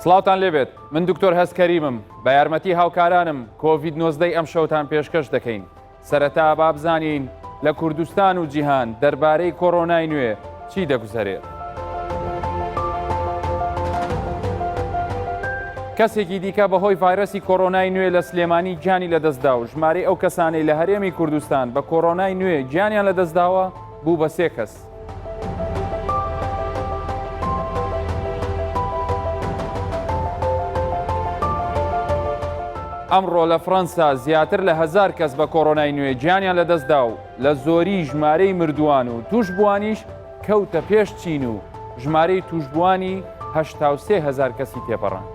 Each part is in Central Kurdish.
سڵاوتان لێبێت من دکتۆر هەست کەریمم بە یارمەتی هاوکارانم کۆڤید 19 ئەم شەوتان پێشکەش دەکەین سەرەتا با بزانین لە کوردستان و جیهان دەربارەی کۆرۆنای نوێ چی دەگوزەرێت. کەسێکی دیکە بەهۆی ڤایرەسی کۆرۆنای نوێ لە سلێمانی گیانی لەدەستدا و ژمارەی ئەو کەسانەی لە هەرێمی کوردستان بە کۆرۆنای نوێ گیانیان لەدەستداوە بوو بە سێ کەس. ئەمڕۆ لە فڕەنسا زیاتر لە هەزار کەس بە کۆرۆنای نوێ گیانیان لەدەستدا و لە زۆری ژمارەی مردووان و تووشبووانیش کەوتە پێش چین و ژمارەی تووشبووانی 83 هەزار کەسی تێپەڕاند.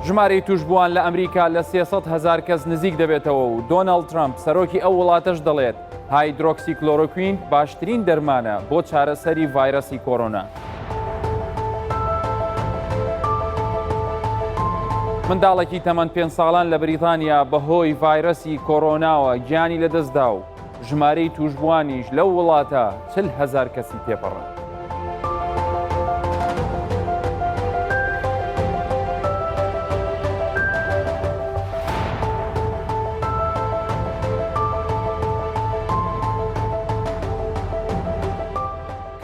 ژمارەی تووشبووان لە ئەمریکا لە 300 هەزار کەس نزیک دەبێتەوە و دۆناڵد ترەمپ سەرۆکی ئەو وڵاتەش دەڵێت هایدرۆکسی کلۆرۆکوین باشترین دەرمانە بۆ چارەسەری ڤایرەسی کۆرۆنا. منداڵێکی تەمەن پێنج ساڵان لە بریتانیا بەهۆی ڤایرەسی کۆرۆناوە گیانی لەدەستدا و ژمارەی تووشبووانیش لەو وڵاتە 40 هەزار کەسی تێپەڕاند.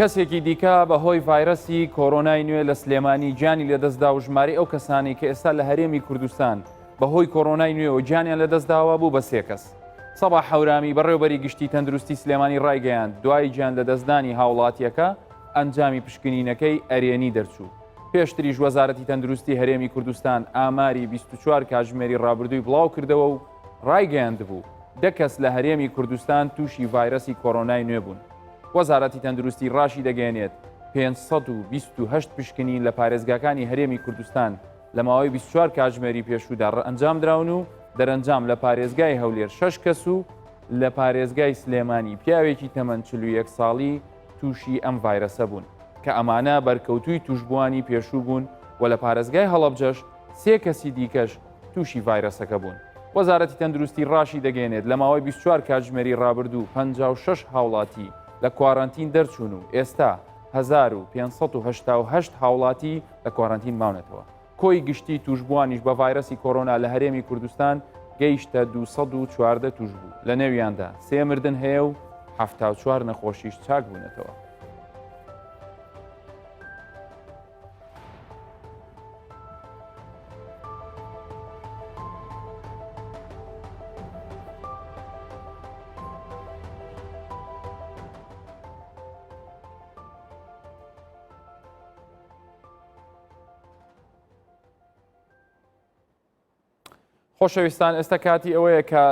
کەسێکی دیکە بەهۆی ڤایرەسی کۆرۆنای نوێ لە سلێمانی گیانی لەدەستدا و ژمارەی ئەو کەسانەی کە ئێستا لە هەرێمی کوردستان بەهۆی کۆرۆنای نوێوە گیانیان لەدەستداوە بوو بە سێ کەس. سەباح هەورامی بەڕێوبەری گشتی تەندروستی سلێمانی ڕایگەیاند، دوای گیان لەدەستدانی هاوڵاتییەکە ئەنجامی پشکنینەکەی ئەرێنی دەرچوو. پێشتریش وەزارەتی تەندروستی هەرێمی کوردستان ئاماری 24 کاتژمێری ڕابردووی بڵاوکردەوە و ڕایگەیاندبوو، دە کەس لە هەرێمی کوردستان تووشی ڤایرەسی کۆرۆنای نوێ بوون. وەزارەتی تەندروستی ڕاشیدەگەیەنێت، 528 پشکنین لە پارێزگاکانی هەرێمی کوردستان لە ماوەی 24 کاتژمێری پێشوودا ئەنجامدراون و دەرەنجام لە پارێزگای هەولێر شەش کەس و لە پارێزگای سلێمانی پیاوێکی تەمەن 41 ساڵی تووشی ئەم ڤایرەسە بوون کە ئەمانە بەرکەوتووی تووشبووانی پێشوو بوون و لە پارێزگای هەڵەبجەش سێ کەسی دیکەش تووشی ڤایرەسەکە بوون. وەزارەتی تەندروستی ڕاشی دەگەیەنێت لە ماوەی 24 کاتژمێری ڕابردوو 56 هاوڵاتی لە کوارەنتین دەرچوون و ئێستا 1588 هاوڵاتی لە کوارەنتین ماونەتەوە. کۆی گشتی تووشبووانیش بە ڤایرەسی کۆرۆنا لە هەرێمی کوردستان گەیشتە 214 تووشبوو، لە نێویاندا سێ مردن هەیە و 74 نەخۆشیش چاک بوونەتەوە. خۆشەویستان ئێستا کاتی ئەوەیە کە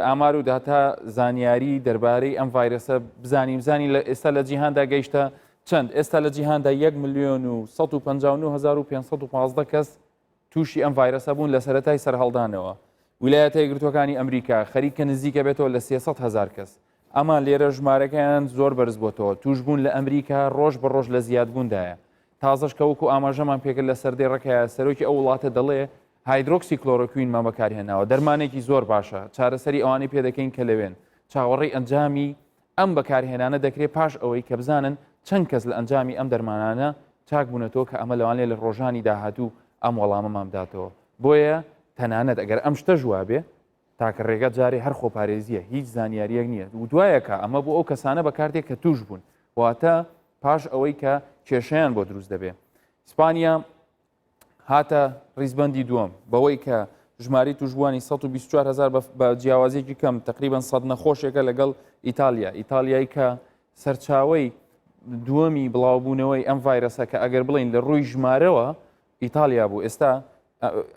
ئامار و داتا زانیاری دەربارەی ئەم ڤایرەسە بزانین بزانین لە ئێستا لە جیهاندا گەیشتە چەند ئێستا لە جیهاندا 1 میلیۆن و 159515 کەس تووشی ئەم ڤایرەسە بوون لە سەرەتای سەرهەڵدانەوە ویلایەتە یەکگرتووەکانی ئەمریکا خەریکە نزیکە بێتەوە لە 300 هزار کەس ئەمان لێرە ژمارەکەیان زۆر بەرز بۆتەوە توشبوون لە ئەمریکا ڕۆژ بە ڕۆژ لە زیادبووندایە تازەش کە وەکو ئاماژەمان پێکرد لە سەردێڕەکەیە سەرۆکی ئەو وڵاتە دەڵێ هایدرۆکسی کلۆرۆکوینمان بەکارهێناوە دەرمانێکی زۆر باشە چارەسەری ئەوانەی پێدەکەین کە لەوێن چاوەڕێی ئەنجامی ئەم بەکارهێنانە دەکرێت پاش ئەوەی کە بزانن چەند کەس لە ئەنجامی ئەم دەرمانانە چاک بوونەتەوە کە ئەمە لەوانەیە لە ڕۆژانی داهاتوو ئەم وەڵامەمان بداتەوە بۆیە تەنانەت ئەگەر ئەم شتەش وابێ تاکە ڕێگا جارێ هەر خۆپارێزیە هیچ زانیاریەک نییە و دوایەکە ئەمە بۆ ئەو کەسانە بەکاردێ کە توش بوون واتە پاش ئەوەی کە کێشەیان بۆ دروست دەبێ ئیسپانیا هاتە ڕیزبندی دووەم بەوەی کە ژماری توشبووانی 124 هزار بە جیاوازیەکی کەم تقریبا 100 نەخۆشێکە لەگەڵ ئیتالیا ئیتالیای کە سەرچاوەی دووەمی بڵاوبوونەوەی ئەم ڤایرەسە کە ئەگەر بڵین لە ڕووی ژمارەوە ئیتالیا بوو ئێستا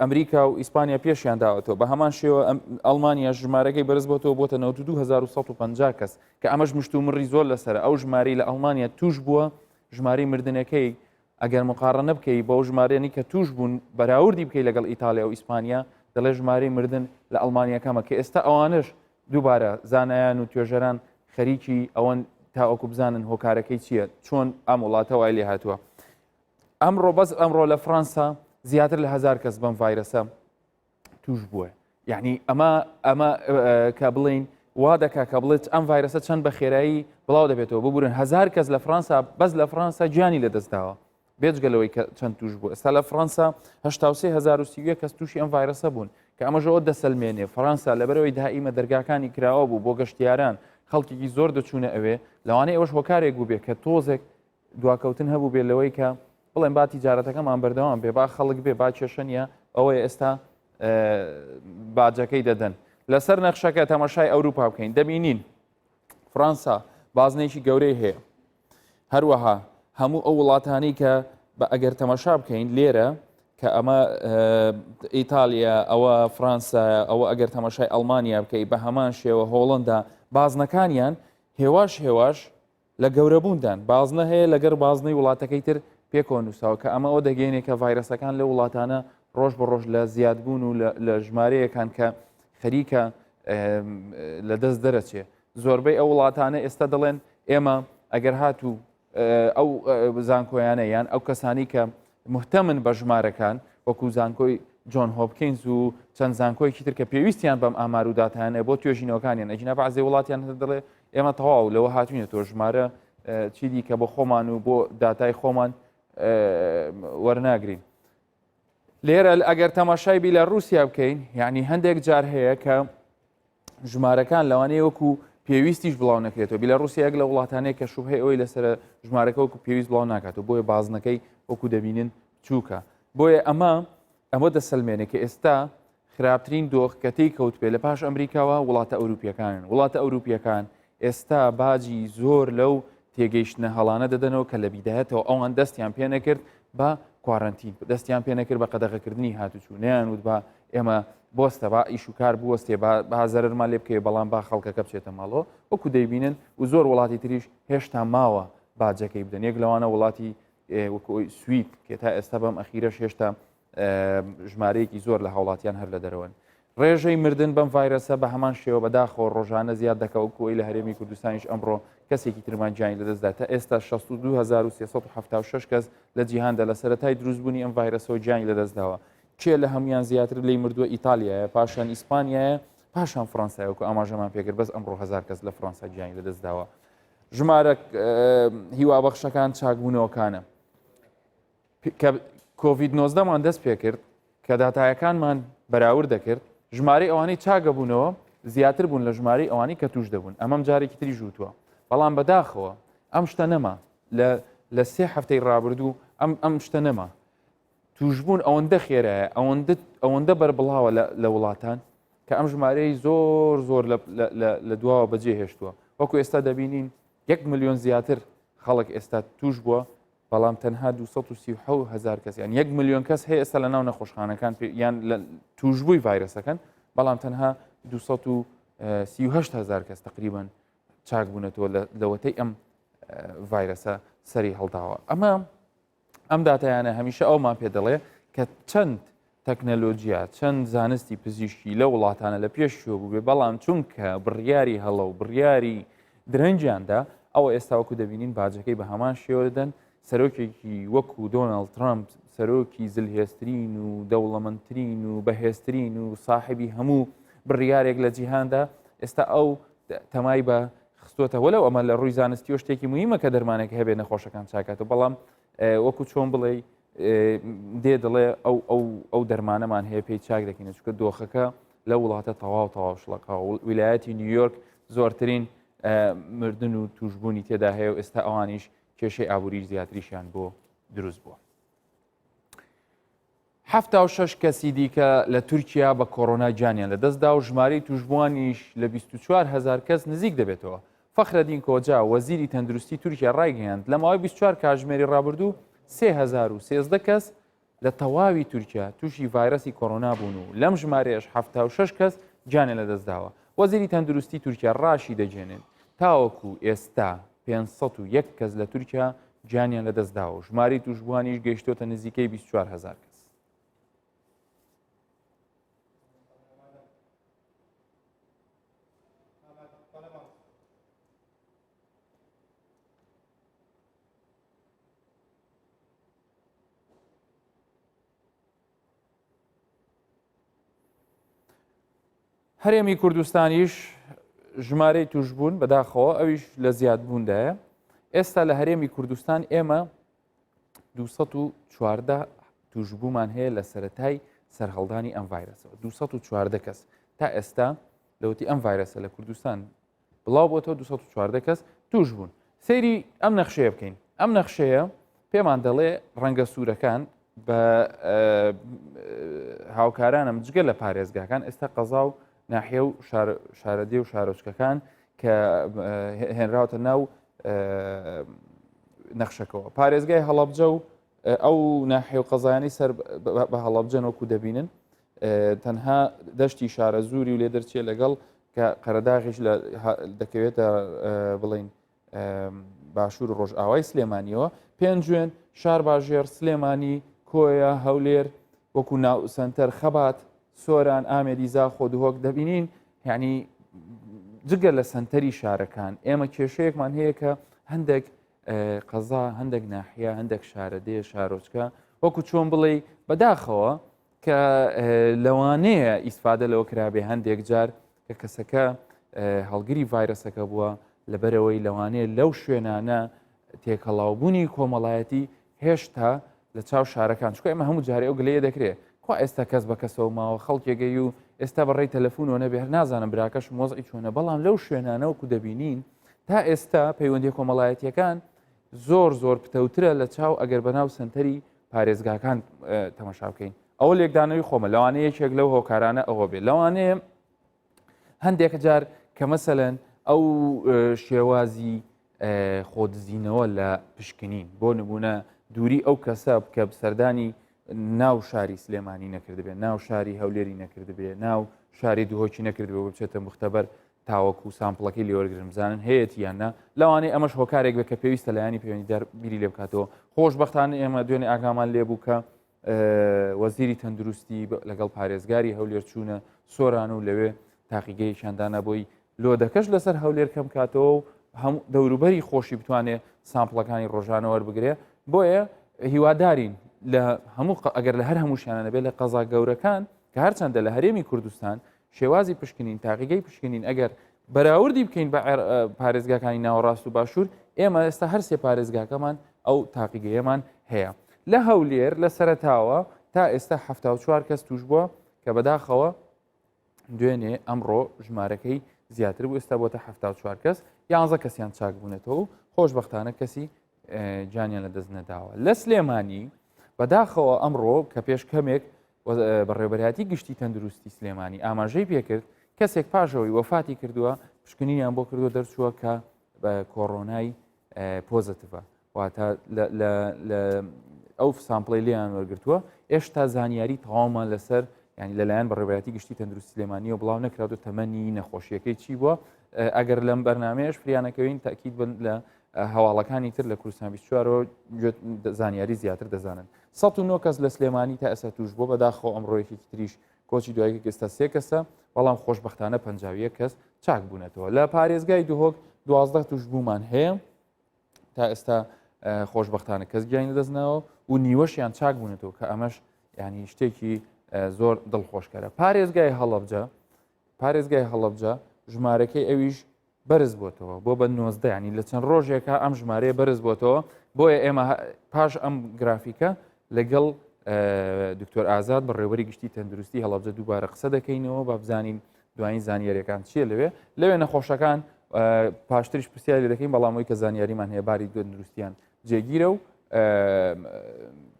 ئەمریکا و ئیسپانیا پێشیان داوەتەوە بە هەمان شێوە ئەڵمانیا ژمارەکەی بەرز بۆتەوە بۆتە 92150 کەس کە ئەمەش مشتومڕی زۆر لەسەر ئەو ژمارەی لە ئەڵمانیا توش بووە ژمارەی مردنەکەی ئەگەر مقاڕنە بکەی بەو ژمارەیەنی کە توش بوون بەراوردی بکەی لەگەڵ ئیتالیا و ئیسپانیا دەڵێ ژمارەی مردن لە ئەڵمانیا کەمە کە ئێستا ئەوانش دووبارە زانایان و توێژەران خەریکی ئەوەن تاوەکو بزانن هۆکارەکەی چییە چۆن ئەم وڵاتە وای لێ هاتووە ئەمڕۆ بەس ئەمڕۆ لە فڕەنسا زیاتر لە هزار کەس بەم ڤایرەسە توش بووە یعنی ئەمە ئەمە کە بڵین وا دەکا کە بڵێت ئەم ڤایرەسە چەند بە خێرایی بڵاو دەبێتەوە. ببورن 1000 کەس لە فڕەنسا، بەس لە فڕەنسا گیانی لەدەستداوە، بێجگە لەوەی کە چەند توش بوو. ئێستا لە فڕەنسا 83031 کەس تووشی ئەم ڤایرەسە بوون، کە ئەمەشەوە دەسەلمێنێ فڕەنسا لەبەرەوەی دائیمە دەرگاکانی کراوە بوو بۆ گەشتیاران، خەڵکێکی زۆر دەچوونە ئەوێ، لەوانەیە ئەوەش هۆکارێک بوو بێ کە تۆزێک دواکەوتن هەبوو بێ لەوەی کە بڵێن با تیجارەتەکەمان بەردەوام بێ، با خەڵک بێ، با کێشە نییە. ئەوەیە ئێستا باجەکەی دەدەن. لەسەر نەخشەکە تەماشای ئەوروپا بکەین دەبینین فڕەنسا بازنێکی گەورەی هەیە، هەروەها هەموو ئەو وڵاتانی کە بە ئەگەر تەماشا بکەین لێرە کە ئەمە ئیتالیا، ئەوە فڕەنسا، ئەوە ئەگەر تەماشای ئەڵمانیا بکەی بە هەمان شێوە هۆڵندا، بازنەکانیان هێواش هێواش لە گەورەبووندان، بازنە هەیە لەگەر بازنەی وڵاتەکەی تر پێکەوە نووساوە، کە ئەمە ئەوە دەگەیەنێ کە ڤایرەسەکان لەو وڵاتانە ڕۆژ بە ڕۆژ لە زیادبوون و لە ژمارەیەکان کە خەریکە لە دەست دەرەچێ. زۆربەی ئەو وڵاتانە ئێستا دەڵێن ئێمە ئەگەر هاتوو ئەو زانکۆیانە یان ئەو کەسانی کە مهتەمن بە ژمارەکان وەکو زانکۆی جۆن هۆپکینز و چەند زانکۆیەکی تر کە پێویستیان بەم ئامار و داتایانە بۆ توێژینەوەکانیان، ئەگینا بەعزێ وڵاتیان هەر دەڵێ ئێمە تەواو لەوە هاتوینەتەوە ژمارە چیدی کە بۆ خۆمان و بۆ داتای خۆمان وەرناگرین. لێرە ئەگەر تەماشای بیلا رووسیا بکەین، یعنی هەندێک جار هەیە کە ژمارەکان لەوانەیە وەکو پێویستیش بڵاو نەکرێتەوە. بیلا رووسیا یەک لە وڵاتانەیە کە شوبهەی ئەوەی لەسەر ژمارەکە وەکو پێویست بڵاو ناکاتەوە، بۆیە بازنەکەی وەکو دەبینن چووکە. بۆیە ئەمە ئەمە دەسەلمێنێ کە ئێستا خراپترین دۆخ کە تێی کەوتبێ لە پاش ئەمریکاوە وڵاتە ئەوروپیەکانن. وڵاتە ئەوروپیەکان ئێستا باجی زۆر لەو تێگەیشتنە هەڵانە دەدەنەوە کە لە بیدایەتەوە ئەوان دەستیان پێ نەکرد بە کوارەنتین، دەستیان پێ نەکرد بە قەدەغەکردنی هاتوچوو، نەیان وت با ئێمە بۆستە با ئیش و کار بوەستێ، با زەرەرمان لێ بکەوێ، بەڵام با خەڵکەکە بچێتە ماڵەوە. وەکو دەیبینن و زۆر وڵاتی تریش هێشتا ماوە باجەکەی بدەن، یەک لەوانە وڵاتی وەکو سوید کە تا ئێستا بەم ئەخیرەش هێشتا ژمارەیەکی زۆر لە هاوڵاتیان هەر لە دەرەوەن. ڕێژەی مردن بەم ڤایرەسە بە هەمان شێوە بەداخەوە ڕۆژانە زیاد دەکا، وەکو ئەوەی لە هەرێمی کوردستانیش ئەمڕۆ کەسێکی ترمان گیانی لەدەستدا. تا ئێستا 62376 کەس لە جیهاندا لە سەرەتای دروستبوونی ئەم ڤایرەسەوە گیانی لەدەستداوە. کێ لە هەمویان زیاتر لێی مردووە؟ ئیتالیایە، پاشان ئیسپانیایە، پاشان فڕەنسایە، وەکو ئاماژەمان پێکرد بەس ئەمڕۆ 1000 کەس لە فڕەنسا گیانی لەدەستداوە. ژمارە هیوابەخشەکان چاکبوونەوەکانە. کە کۆڤید 19 مان دەست پێکرد، کە داتایەکانمان بەراورد دەکرد، ژمارەی ئەوانەی چاگەبوونەوە زیاتر بوون لە ژمارەی ئەوانەی کە توش دەبوون. ئەمەم جارێکی تری ژووتووە، بەڵام بەداخەوە ئەم شتە نەما لە سێ هەفتەی ڕابردوو، ئەم شتە نەما. توشبوون ئەوەندە خێرایە، ئەوەندە بەربڵاوە لە وڵاتان کە ئەم ژمارەی زۆر زۆر لە دواوە بەجێ هێشتووە. وەکو ئێستا دەبینین 1 ملیۆن زیاتر خەڵک ئێستا توش بووە، بەڵام تەنها 237 هزار کەس، یان 1 ملیۆن کەس هەیە ئێستا لە ناو نەخۆشخانەکان یان توشبووی ڤایرەسەکەن، بەڵام تەنها 238 هزار کەس تقریبا چاک بوونەتەوە لەوەتەی ئەم ڤایرەسە سەری هەڵداوە. ئەمە ئەم داتایانە هەمیشە ئەومان پێ دەڵێ کە چەند تەکنەلۆجیا، چەند زانستی پزیشکی لە وڵاتانە لە پێش شوێ بووبێ، بەڵام چونکە بڕیاری هەڵە و بڕیاری درەنگیاندا، ئەوە ئێستا وەکو دەبینین باجەکەی بە هەمان شێوە دەدەن. سەرۆکێکی وەکو دۆناڵد ترامپ، سەرۆکی زلهێزترین و دەوڵەمەندترین و بەهێزترین و ساحبی هەموو بڕیارێک لە جیهاندا، ئێستا ئەو تەمای بە خستووەتە. وەلو ئەمە لە ڕووی زانستیەوە شتێکی مهمە کە دەرمانێک هەبێ نەخۆشەکان چاکاتەوە، بەڵام وەکو چۆن بڵێ دێ دەڵێ ئەو ئەو ئەو دەرمانەمان هەیە پێی چاک دەکەین، چونکە دۆخەکە لە وڵاتە تەواو تەواو شڵەقا. ویلایەتی نیویۆرک زۆرترین مردن و توشببوونی تێدا هەیە و ئێستا ئەوانیش کێشەی ئابووری زیاتریشیان بۆ دروست بووە. 76 کەسی دیکە لە تورکیا بە کۆرۆنا گیانیان لەدەستدا و ژمارەی توشبووانیش لە 24 هزار کەس نزیک دەبێتەوە. فەخرەدین کۆجا، وەزیری تەندروستی تورکیا ڕایگەیاند، لە ماوەی 24 کاتژمێری ڕابردوو 3013 کەس لە تەواوی تورکیا تووشی ڤایرەسی کۆرۆنا بوون و لەم ژمارەیەش 76 کەس گیانیان لەدەستداوە. وەزیری تەندروستی تورکیا ڕاشی دەگەیەنێت، تاوەکو ئێستا 501 کەس لە تورکیا گیانیان لەدەستداوە و ژمارەی تووشبووانیش گەیشتۆتە نزیکەی 24 هەزار کەس. هەرێمی کوردستانیش ژمارەی توشبوون بەداخەوە ئەویش لە زیادبووندایە ئێستا لە هەرێمی کوردستان ئێمە 214 توشبوومان هەیە لە سەتای سەرهەڵدانی ئەم ڤایرەسەوە 214 کەس تا ئێستا لەوتی ئەم ڤایرەسە لە کوردستان بڵاو بۆتەوە 214 کەس توش بوون سەیری ئەم نەخشەیە بکەین ئەم نەخشەیە پێمان دەڵێ ڕەنگە سوورەکان بە هاوکارانم جگە لە پارێزگاکان ئێستا قەزا و ناحیە و شارەدێ و شارۆچکەکان کە هێنراوتە ناو نەخشەکەەوە پارێزگای هەڵەبجە و ئەو ناحیە و قەزایانی سەر بە هەڵەبجەن وەکو دەبینن تەنها دەشتی شارە زووری و لێ دەرچێ لەگەڵ کە قەرەداغیش لە دەکەوێتە بڵین باشوور و ڕۆژئاوای سلێمانیەوە پێنجوێن شار باژێڕ سلێمانی کۆیە هەولێر وەکو ناو سنتەر خەبات سۆران ئامێدی زاخۆ دهۆک دەبینین یعنی جگە لە سنتەری شارەکان ئێمە کێشەیەکمان هەیە کە هەندێک قەزا هەندێک ناحیە هەندێک شارەدێ شارۆچکە وەکو چۆن بڵێ بەداخەوە کە لەوانەیە ئیسفادە لەوە کرابێ هەندێک جار کە کەسەکە هەڵگری ڤایرەسەکە بووە لەبەرەوەی لەوانەیە لەو شوێنانە تێکەڵاوبوونی کۆمەڵایەتی هێشتا لە چاو شارەکان چکە ئێمە هەموو جارێ ئەو گلەیە دەکرێت خوا ئێستا کەس بە کەسەوە ماوە خەڵکێگەی و ئێستا بەڕێی تەلەفۆنەوە نەبێ هەر نازانم براکەش مۆزعی چۆنە بەڵام لەو شوێنانە وەکو دەبینین تا ئێستا پەیوەندی کۆمەڵایەتیەکان زۆر زۆر پتەوترە لە چاو ئەگەر بەناو سنتەری پارێزگاکان تەمەشا بکەین ئەوە لێکدانەوەی خۆمە لەوانەیە یەکێک لەو هۆکارانە ئەوە بێ لەوانەیە هەندێک جار کە مەسەلەن ئەو شێوازی خۆدزینەوە لە پشکنین بۆ نمونە دووری ئەو کەسە کە سەردانی ناو شاری سلێمانی نەکردبێ ناو شاری هەولێری نەکردبێ ناو شاری دهۆکی نەکردبێ بچێتە مختبەر تاوەکو sample ەکەی لێوەرگرن بزانن هەیەتی یان نا لەوانەیە ئەمەش هۆکارێک بێت کە پێویستە لایەنی پەیوەندیدار بیری لێ بکاتەوە خۆشبەختانە ئێمە دوێنێ ئاگامان لێ بوو کە وەزیری تەندروستی لەگەڵ پارێزگاری هەولێر چوونە سۆران و لەوێ تاقیگەیەکیان دانا بۆی load ەکەش لەسەر هەولێر کەم کاتەوە و هەموو دەوروبەری خۆشی بتوانێ sample ەکانی ڕۆژانە وەربگرێ بۆیە هیوادارین لە هەموو ئەگەر لە هەر هەمووشیانە نەبێت لە قەزا گەورەکان کە هەرچەندە لە هەرێمی کوردستان شێوازی پشکنین، تاقیگەی پشکنین ئەگەر بەراوردی بکەین بە پارێزگاکانی ناوەڕاست و باشوور، ئێمە ئێستا هەر سێ پارێزگاکەمان ئەو تاقیگەیەمان هەیە. لە هەولێر لە سەرەتاوە تا ئێستا 74 کەس توش بووە کە بەداخەوە دوێنێ ئەمڕۆ ژمارەکەی زیاتر بوو ئێستا بۆتە 74 کەس یانزە کەسیان چاک بوونەتەوە و خۆشببختانە کەسی گیانیان لەدەست نەداوە لە سلێمانی بەداخەوە ئەمڕۆ کە پێش کەمێک بەڕێوەبەرایەتی گشتی تەندروستی سلێمانی ئاماژەی پێکرد کەسێک پاشەوەی وەفاتی کردووە پشکنینیان بۆ کردووە دەرچووە کە کۆرۆنای positive ە واتە لە ئەو sample ی لیان وەرگتووە ئێشتا زانیاری تەواومان لەسەر ینی لەلایەن بەڕێوەبەرایەتی گشتی تەندروستی سلێمانیەوە بڵاو نەکرات و تەمەنی نەخۆشیەکەی چی بووە ئەگەر لەم بەرنمەیەش فریانەکەوین تاکیید بن لە هەواڵەکانی تر لە کوردستان 24 زانیاری زیاتر دەزانن 19 کەس لە سلێمانی تا ئێستا توش بۆ بەداخەوە ئەمڕۆ یەکێکی تریش کۆچی دوایەکی ئێستا سێ کەسە بەڵام خۆشببختانە 51 کەس چاک بوونەتەوە لە پارێزگای دهۆک 12 توش بوومان هەیە تا ئێستا خۆشببختانە کەس گیانی لەدەستناوە و نیوەشیان چاک بوونەتەوە کە ئەمەش ینی شتێکی زۆر دڵخۆشکەرە پارێزگای هەڵەبجە پارێزگای هەڵەبجە ژمارەکەی ئەویش بەرز بۆتەوە بۆ بە 19 ینی لە چەند ڕۆژێکە ئەم ژمارەیە بەرز بۆتەوە بۆیە ئێمە پاش ئەم گرافیکە لەگەڵ دکتۆر ئازاد بەڕێوەری گشتی تەندروستی هەڵەبجە دووبارە قسە دەکەینەوە با بزانین دوایین زانیاریەکان چییە لەوێ لەوێ نەخۆشەکان پاشتریش پرسیاری دەکەین بەڵام ئەوی کە زانیاریمان هەیە باری تەندروستیان جێگیرە و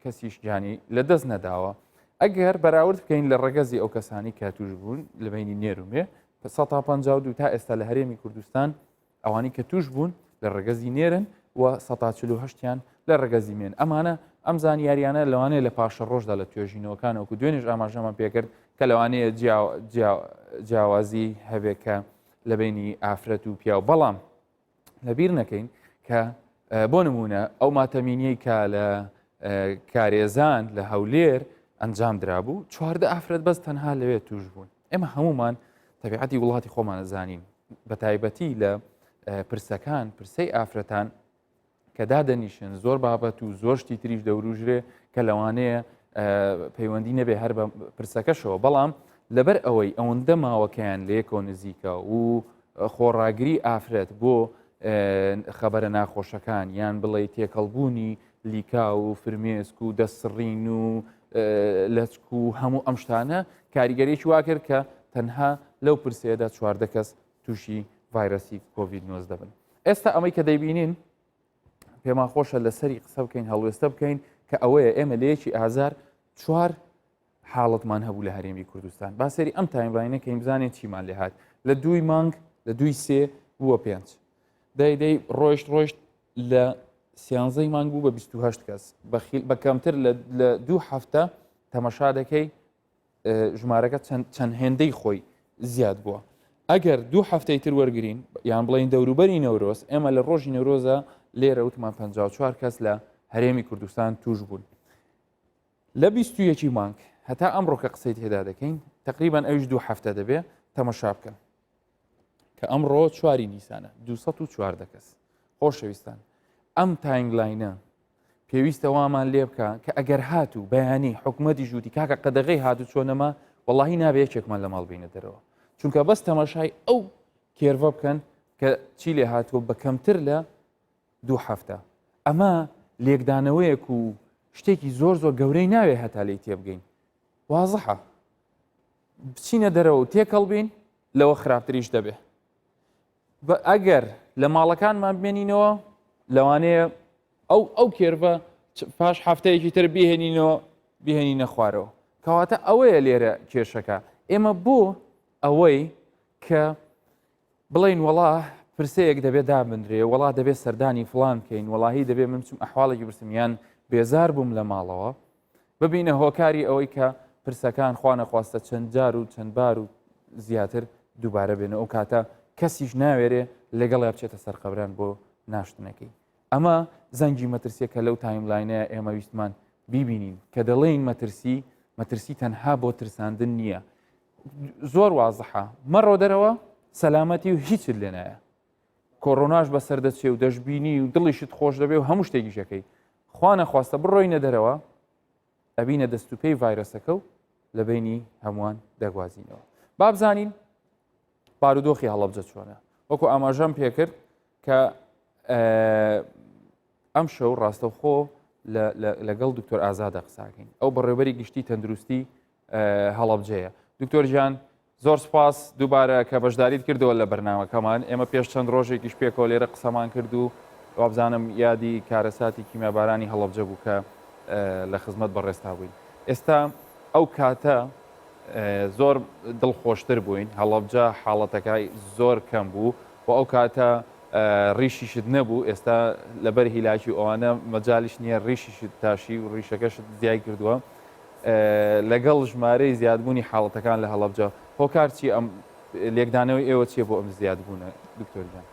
کەسیش گیانی لە دەست نەداوە ئەگەر بەراورد بکەین لە ڕەگەزی ئەو کەسانی کە توش بوون لە بینی نێر و مێ 152 تا ئێستا لە هەرێمی کوردستان ئەوانەی کە توش بوون لە ڕەگەزی نێرن و 148یان لە ڕەگەزی مێن ئەمانە ئەم زانیاریانە لەوانەیە لە پاشە ڕۆژدا لە توێژینەوەکان وەکو دوێنێش ئاماژەمان پێکرد کە لەوانەیە جیاوازی هەبێت کە لە بینی ئافرەت و پیاو بەڵام لەبیر نەکەین کە بۆ نمونە ئەو ماتەمینیەی کە لە کارێزان لە هەولێر ئەنجام درابوو چواردە ئافرەت بەس تەنها لەوێ توش بوون ئێمە هەمومان تەبیعەتی وڵاتی خۆمان زانین بە تایبەتی لە پرسەکان پرسەی ئافرەتان کە دادەنیشن زۆر بابەت و زۆر شتی تریش دەوروژرێ کە لەوانەیە پەیوەندی نەبێ هەر بە پرسەکەشەوە بەڵام لەبەر ئەوەی ئەوەندە ماوەکەیان لە یەکەوە نزیکە و خۆڕاگری ئافرەت بۆ خەبەرە ناخۆشەکان یان بڵێ تێکەڵبوونی لیکاو و فرمێسک و دەستسڕین و لەچک و هەموو ئەم شتانە کاریگەریی وا کرد کە تەنها لەو پرسەیەدا 14 کەس تووشی ڤایرەسی کۆڤید 19 بن. ئێستا ئەمەی کە دەیبینین پێمان خۆشە لەسەری قسە بکەین هەڵوێستە بکەین کە ئەوەیە ئێمە لە یەکی ئازار چوار حاڵەتمان هەبوو لە هەرێمی کوردستان با سەیری ئەم timeline ە کەین بزانین چیمان لێ هات لە دووی مانگ لە دووی سێ بووە پێنج دەی دەی ڕۆیشت ڕۆیشت لە سیانزەی مانگ بوو بە 28 کەس بە کەمتر لە دوو هەفتە تەمەشا دەکەی ژمارەکە چەند هێندەی خۆی زیاد بووە ئەگەر دوو هەفتەی تر وەرگین یان بڵین دەوروبەری نەورۆز ئێمە لە ڕۆژی نەورۆزە لێرە وتمان 54 کەس لە هەرێمی کوردستان توش بوون لە 21 مانگ هەتا ئەمڕۆ کە قسەی تێدا دەکەین تقریبان ئەویش دوو هەفتە دەبێ تەمەشا بکەن کە ئەمڕۆ چواری نیسانە 214 کەس خۆشەویستان ئەم timeline ە پێویستە وامان لێ بکە کە ئەگەر هاتوو بەیانی حکوومەتی ژووتی کاکە قەدەغەی هاتو چۆ نەما وەڵی نابێ یەکێکمان لە ماڵ بینە دەرەوە چونکە بەس تەماشای ئەو curve ە بکەن کە چی لێ هاتووە بە کەمتر لە دوو هەفتە ئەمە لێکدانەوەیەک و شتێکی زۆر زۆر گەورەی ناوێ هەتا لی تێبگەین وازحە بچینە دەرەوە و تێکەڵ بین لەوە خراپتریش دەبێ ئەگەر لە ماڵەکانمان بمێنینەوە لەوانەیە ئەو ئەو curve ە پاش هەفتەیەکی تر بهێنینەوە بهێنینە خوارەوە کەواتە ئەوەیە لێرە کێشەکە ئێمە بۆ ئەوەی کە بڵین وەڵا پرسەیەک دەبێت دابنرێ وەڵا دەبێت سەردانی فلان بکەین وەڵاهی دەبێت من بچم ئەحواڵێکی برسم یان بێزار بووم لە ماڵەوە ببینە هۆکاری ئەوەی کە پرسەکان خوا نەخواستە چەند جار و چەند بار و زیاتر دووبارە بێنەوە ئەو کاتە کەسیش ناوێرێ لەگەڵیا بچێتە سەر قەبران بۆ ناشتنەکەی ئەمە زەنگی مەترسیە کە لەو timeline ەیە ئێمە ویستمان بیبینین کە دەڵێین مەترسی مەترسی تەنها بۆ ترساندن نییە زۆر وازحە مەڕۆ دەرەوە سەلامەتی و هیچت لێ نایە کۆرۆناش بەسەر دەچێ و دەشببینی و دڵیشت خۆش دەبێ و هەموو شتێکیشەکەی خوا نەخواستە بڕۆینە دەرەوە ئەبینە دەست و پێی ڤایرەسەکە و لە بینی هەمووان دەگوازینەوە بابزانین بارودۆخی هەڵەبجە چۆنە وەکو ئاماژەم پێکرد کە ئەم شەو ڕاستەوخۆ لەگەڵ دکتۆر ئازادە قساکەین ئەو بەڕێوبەری گشتی تەندروستی هەڵەبجەیە دکتۆر گیان زۆر سپاس دووبارە کە بەشداریت کردەوە لە بەرنامەکەمان ئێمە پێش چەند ڕۆژێکیش پێکەوە لێرە قسەمان کرد و وابزانم یادی کارەساتی کیمیابارانی هەڵەبجە بوو کە لە خزمەت بەڕێزتا بووین ئێستا ئەو کاتە زۆر دڵخۆشتر بووین هەڵەبجە حاڵەتەکای زۆر کەم بوو و ئەو کاتە ڕیشیشت نەبوو ئێستا لەبەر هیلاکی ئەوانە مەجالیش نییە ڕیشیشت تاشی و ڕیشەکەشت زیای کردووە لەگەڵ ژمارەی زیادبوونی حاڵەتەکان لە هەڵەبجە هۆکار چی ئەم لێکدانەوەی ئێوە چیە بۆ ئەم زیادبوونە دکتۆر گیان؟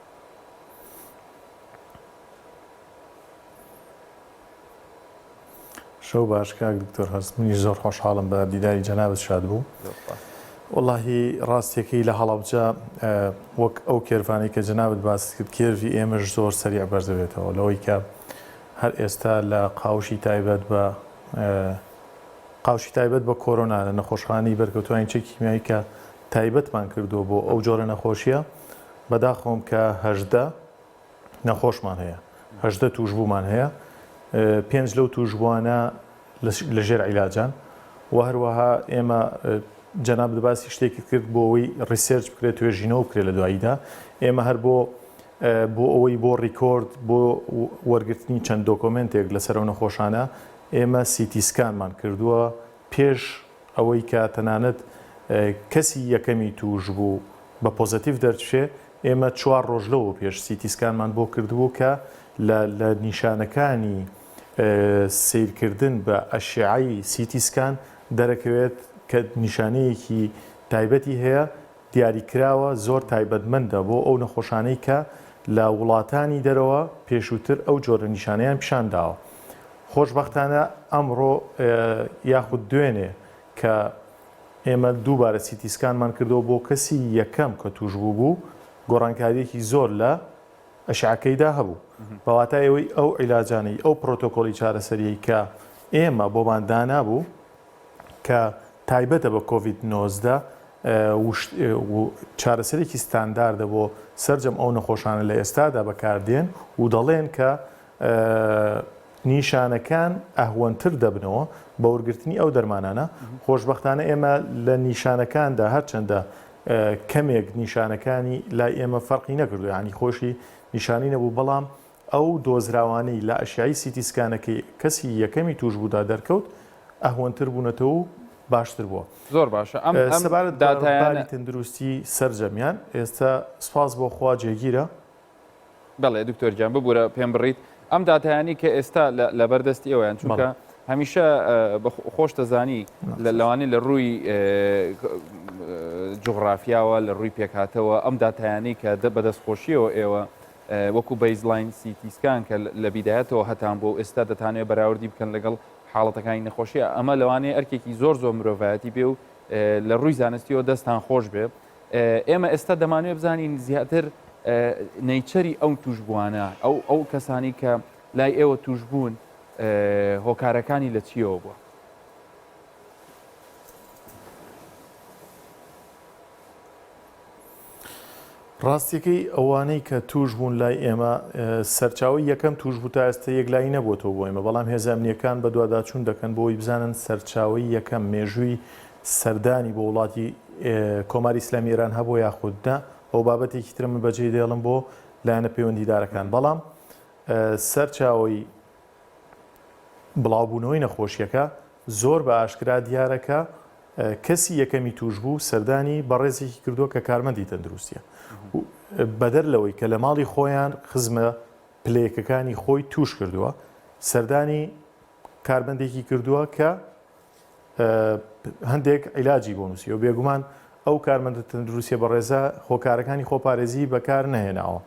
شەو باش کاک دکتۆر هەست منیش زۆر خۆشحاڵم بە دیداری جەنابت شاد بووم وەڵاهی ڕاستیەکەی لە هەڵەبجە وەک ئەو curve انەی کە جەنابت باست کرد curve ی ئێمەش زۆر سەریع بەرزەبێتەوە لەوەی کە هەر ئێستا لە قاوشی تایبەت بە قاوشی تایبەت بە کۆرۆنا لە نەخۆشخانەی بەرکەوتوانی چەکی کیمیایی کە تایبەتمان کردووە بۆ ئەو جۆرە نەخۆشیە بەداخەوەم کە 18 نەخۆشمان هەیە 18 توشبوومان هەیە پێنج لەو توشبووانە لە ژێر عیلاجان و هەروەها ئێمە جەنابت باسی شتێکی کرد بۆ ئەوەی research بکرێت توێژینەوە بکرێت لە دواییدا ئێمە هەر بۆ بۆ ئەوەی بۆ record بۆ وەرگرتنی چەند document ێک لەسەر ئەو نەخۆشانە ئێمە CT scan مان کردووە پێش ئەوەی کە تەنانەت کەسی یەکەمی تووشبوو بە positive دەرچێ ئێمە چوار ڕۆژ لەوە پێش CT scan مان بۆ کردبوو کە لە لە نیشانەکانی سەیرکردن بە ئەشعەی CT scan دەرەکەوێت کە نیشانەیەکی تایبەتی هەیە دیاریکراوە زۆر تایبەتمەندە بۆ ئەو نەخۆشانەی کە لە وڵاتانی دەرەوە پێشووتر ئەو جۆرە نیشانەیان پیشان داوە. خۆشبەختانە ئەمڕۆ یاخود دوێنێ کە ئێمە دووبارە CT scan مان کردەوە بۆ کەسی یەکەم کە تووشبوو بوو، گۆڕانکارییەکی زۆر لە ئەشعەکەیدا هەبوو. بە واتای ئەوەی ئەو عیلاجانەی، ئەو پرۆتۆکۆلی چارەسەرییەی کە ئێمە بۆمان دانابوو کە تایبەتە بە کۆڤید 19. و چارەسەرێکی ستانداردە بۆ سەرجەم ئەو نەخۆشانە لە ئێستادا بەکاردێن و دەڵێن کە نیشانەکان ئەهوەنتر دەبنەوە بە وەرگرتنی ئەو دەرمانانە. خۆشبەختانە ئێمە لە نیشانەکاندا هەرچەندە کەمێک نیشانەکانی لای ئێمە فەرقی نەکردووە یانی خۆشی نیشانەی نەبوو بەڵام ئەو دۆزراوانەی لە ئەشیعەی سیتی سکانەکەی کەسی یەکەمی تووشبوودا دەرکەوت ئەهوەنتر بوونەتەوە و باشتر بووە. زۆر باشە ئەم ئەم سەبارەت بە داتایانە. باری تەندروستی سەرجەمیان ئێستا سوپاس بۆ خوا جێگیرە. بەڵێ دکتۆر گیان ببورە پێم بڕیت ئەم داتایانی کە ئێستا لەبەر دەستی ئێوەیان چونکە هەمیشە خۆش دەزانی لەوانەیە لە ڕووی جوغرافیاوە لە ڕووی پێکهاتەوە ئەم داتایانی کە بەدەست خۆشیەوە ئێوە وەکو baseline CT scan کە لە بیدایەتەوە هەتان بۆ ئێستا دەتانەوێت بەراوردی بکەن لەگەڵ حاڵەتەکانی نەخۆشیە ئەمە لەوانەیە ئەرکێکی زۆر زۆر مرۆڤایەتی بێ و لە ڕووی زانستیەوە دەستان خۆش بێ ئێمە ئێستا دەمانوێت بزانین زیاتر nature ی ئەو توشبووانە ئەو ئەو کەسانی کە لای ئێوە توشبوون هۆکارەکانی لە چیەوە بووە؟ ڕاستیەکەی ئەوانەی کە توش بوون لای ئێمە سەرچاوی یەکەم توش بوو تا ئێستا یەکلایی نەبووەوە بۆ ئێمە بەڵام هێزە ئەمنیەکان بەدواداچوون دەکەن بۆی بزانن سەرچاوی یەکەم مێژووی سەردانی بۆ وڵاتی کۆماری ئیسلامی ئێران هەبووە یاخود نا، ئەوە بابەتێکی ترە من بەجێی دەهێڵم بۆ لایەنە پەیوەندیدارەکان، بەڵام سەرچاوەی بڵاوبوونەوەی نەخۆشیەکە زۆر بە ئاشکرا دیارە کە کەسی یەکەمی تووشبوو سەردانی بەڕێزێکی کردووە کە کارمەندی تەندروستیە بەدەر لەوەی کە لە ماڵی خۆیان خزمە پلەیەکەکانی خۆی توش کردووە سەردانی کارمەندێکی کردووە کە هەندێک عیلاجی بۆ نووسیوە، بێگومان ئەو کارمەندە تەندروستیە بەڕێزە هۆکارەکانی خۆپارێزی بەکار نەهێناوە.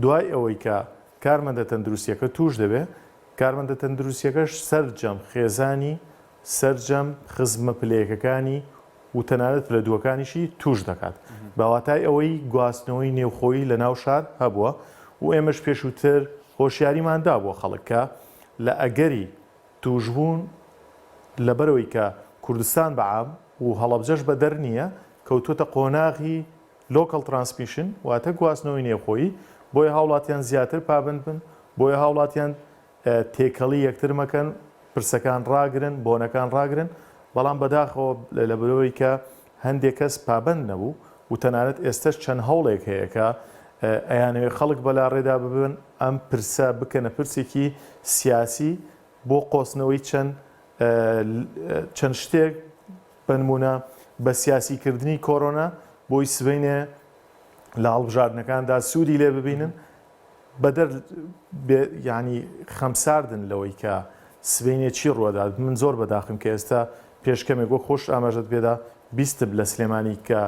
دوای ئەوەی کە کارمەندە تەندروستیەکە توش دەبێ، کارمەندە تەندروستیەکەش سەرجەم خێزانی، سەرجەم خزمە پلەیەکەکانی و تەنانەت پلە دووەکانیشی توش دەکات. بە واتای ئەوەی گواستنەوەی نێوخۆیی لە ناو شار هەبووە و ئێمەش پێشووتر هۆشیاریمان دابووە خەڵک کە لە ئەگەری تووشبوون لەبەرئەوەی کە کوردستان بە عام و هەڵەبجەش بەدەر نییە، کەوتووەتە قۆناغی local transmission واتە گواستنەوەی نێوخۆیی، بۆیە هاوڵاتیان زیاتر پابەند بن، بۆیە هاوڵاتیان تێکەڵی یەکتر مەکەن، پرسەکان ڕاگرن، بۆنەکان ڕاگرن، بەڵام بەداخەوە لەبەرئەوەی کە هەندێک کەس پابەند نەبوو و تەنانەت ئێستەش چەند هەوڵێک هەیە کە ئەیانەوێت خەڵک بەلاڕێدا ببن ئەم پرسە بکەنە پرسێکی سیاسی بۆ قۆستنەوەی چەند چەند شتێک بەنمونە بە سیاسی کردنی کۆرۆنا بۆی سبەینێ لە هەڵبژاردنەکاندا سوودی لێ ببینن بەدەر بێ یانی خەمساردن لەوەی کە سبەینێ چی ڕوەدات من زۆر بەداخم کە ئێستا پێش کەمێک وەک خۆشت ئاماژەت پێدا بیستب لە سلێمانی کە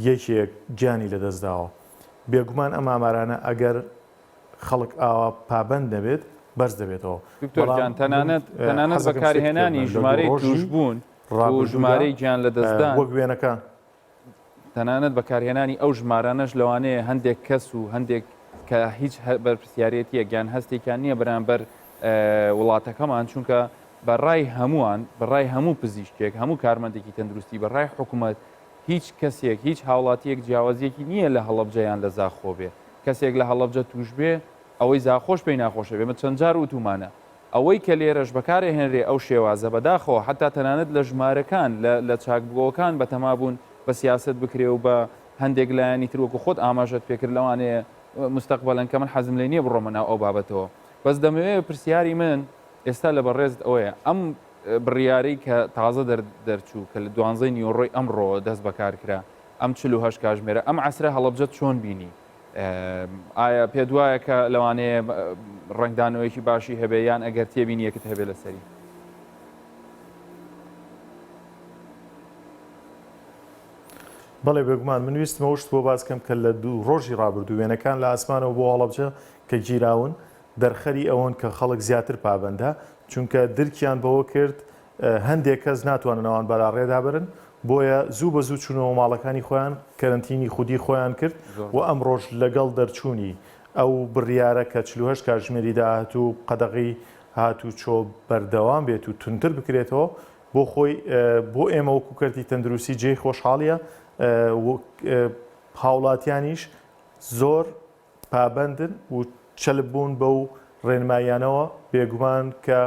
یەکێک گیانی لەدەست داوە بێگومان ئەم ئامارانە ئەگەر خەڵک ئاوا پابەند نەبێت بەرز دەبێتەوە دکتۆر بەڵام گیان من تەنانەت تەنانەت حەزەکەم شتێک پێ بەکارهێنانی بڵێم لە دوو ژمارەی ڕۆژی تووشبوون و ڕابردوودا ژمارەی گیان لەدەستدان وەک وێنەکان تەنانەت بەکارهێنانی ئەو ژمارانەش لەوانەیە هەندێک کەس و هەندێک کە هیچ بەرپرسیارێتیەک یان هەستێکیان نییە بەرامبەر وڵاتەکەمان چونکە بە ڕای هەمووان بە ڕای هەموو پزیشکێک هەموو کارمەندێکی تەندروستی بە ڕای حکوومەت هیچ کەسێک هیچ هاوڵاتیەک جیاوازیەکی نییە لە هەڵەبجە یان لە زاخۆ بێ کەسێک لە هەڵەبجە توش بێ ئەوەی زاخۆش پێی ناخۆشە بێ من چەند جار وتومانە ئەوەی کە لێرەش بەکارئەهێنرێ ئەو شێوازە بەداخەوە حەتا تەنانەت لە ژمارەکان لە لە چاکبووەوەکان بەتەما بوون بە سیاسەت بکرێ و بە هەندێک لایەنی تر وەکو خۆت ئاماژەت پێکرد لەوانەیە مستەقبەلەن کە من حەزم لێ نییە بڕۆمە ناو ئەو بابەتەوە بەس دەمەوێ پرسیاری من ئێستا لە بەڕێزت ئەوەیە ئەم بڕیارەی کە تازە دەر دەرچوو کە لە دوانزەی نیوەڕۆی ئەمڕۆ دەست بەکار کرا ئەم 48 کاژمێرە ئەم عەسرە هەڵەبجەت چۆن بینی ئایا پێت وایە کە لەوانەیە ڕەنگدانەوەیەکی باشی هەبێ یان ئەگەر تێبینیەکت هەبێ لەسەری؟ بەڵێ بێگومان من ویستم ئەو شت بۆ باس کەم کە لە دوو ڕۆژی ڕابردوو وێنەکان لە ئاسمانەوە بۆ هەڵەبجە کە گیراون دەرخەری ئەوەن کە خەڵک زیاتر پابەندە چونکە درکیان بەوە کرد هەندێک کەس ناتوانن ئەوان بەلاڕێدا بەرن، بۆیە زوو بە زوو چوونەوە ماڵەکانی خۆیان، کەرەنتینی خودی خۆیان کرد و ئەمڕۆش لەگەڵ دەرچوونی ئەو بڕیارە کە 48 کاتژمێری داهاتوو قەدەغەی هاتووچۆ بەردەوام بێت و توندتر بکرێتەوە. بۆ خۆی بۆ ئێمە وەکو کەرتی تەندروستی جێی خۆشحاڵیە و هاوڵاتیانیش زۆر پابەندن و چەلپ بوون بەو ڕێنماییانەوە، بێگومان کە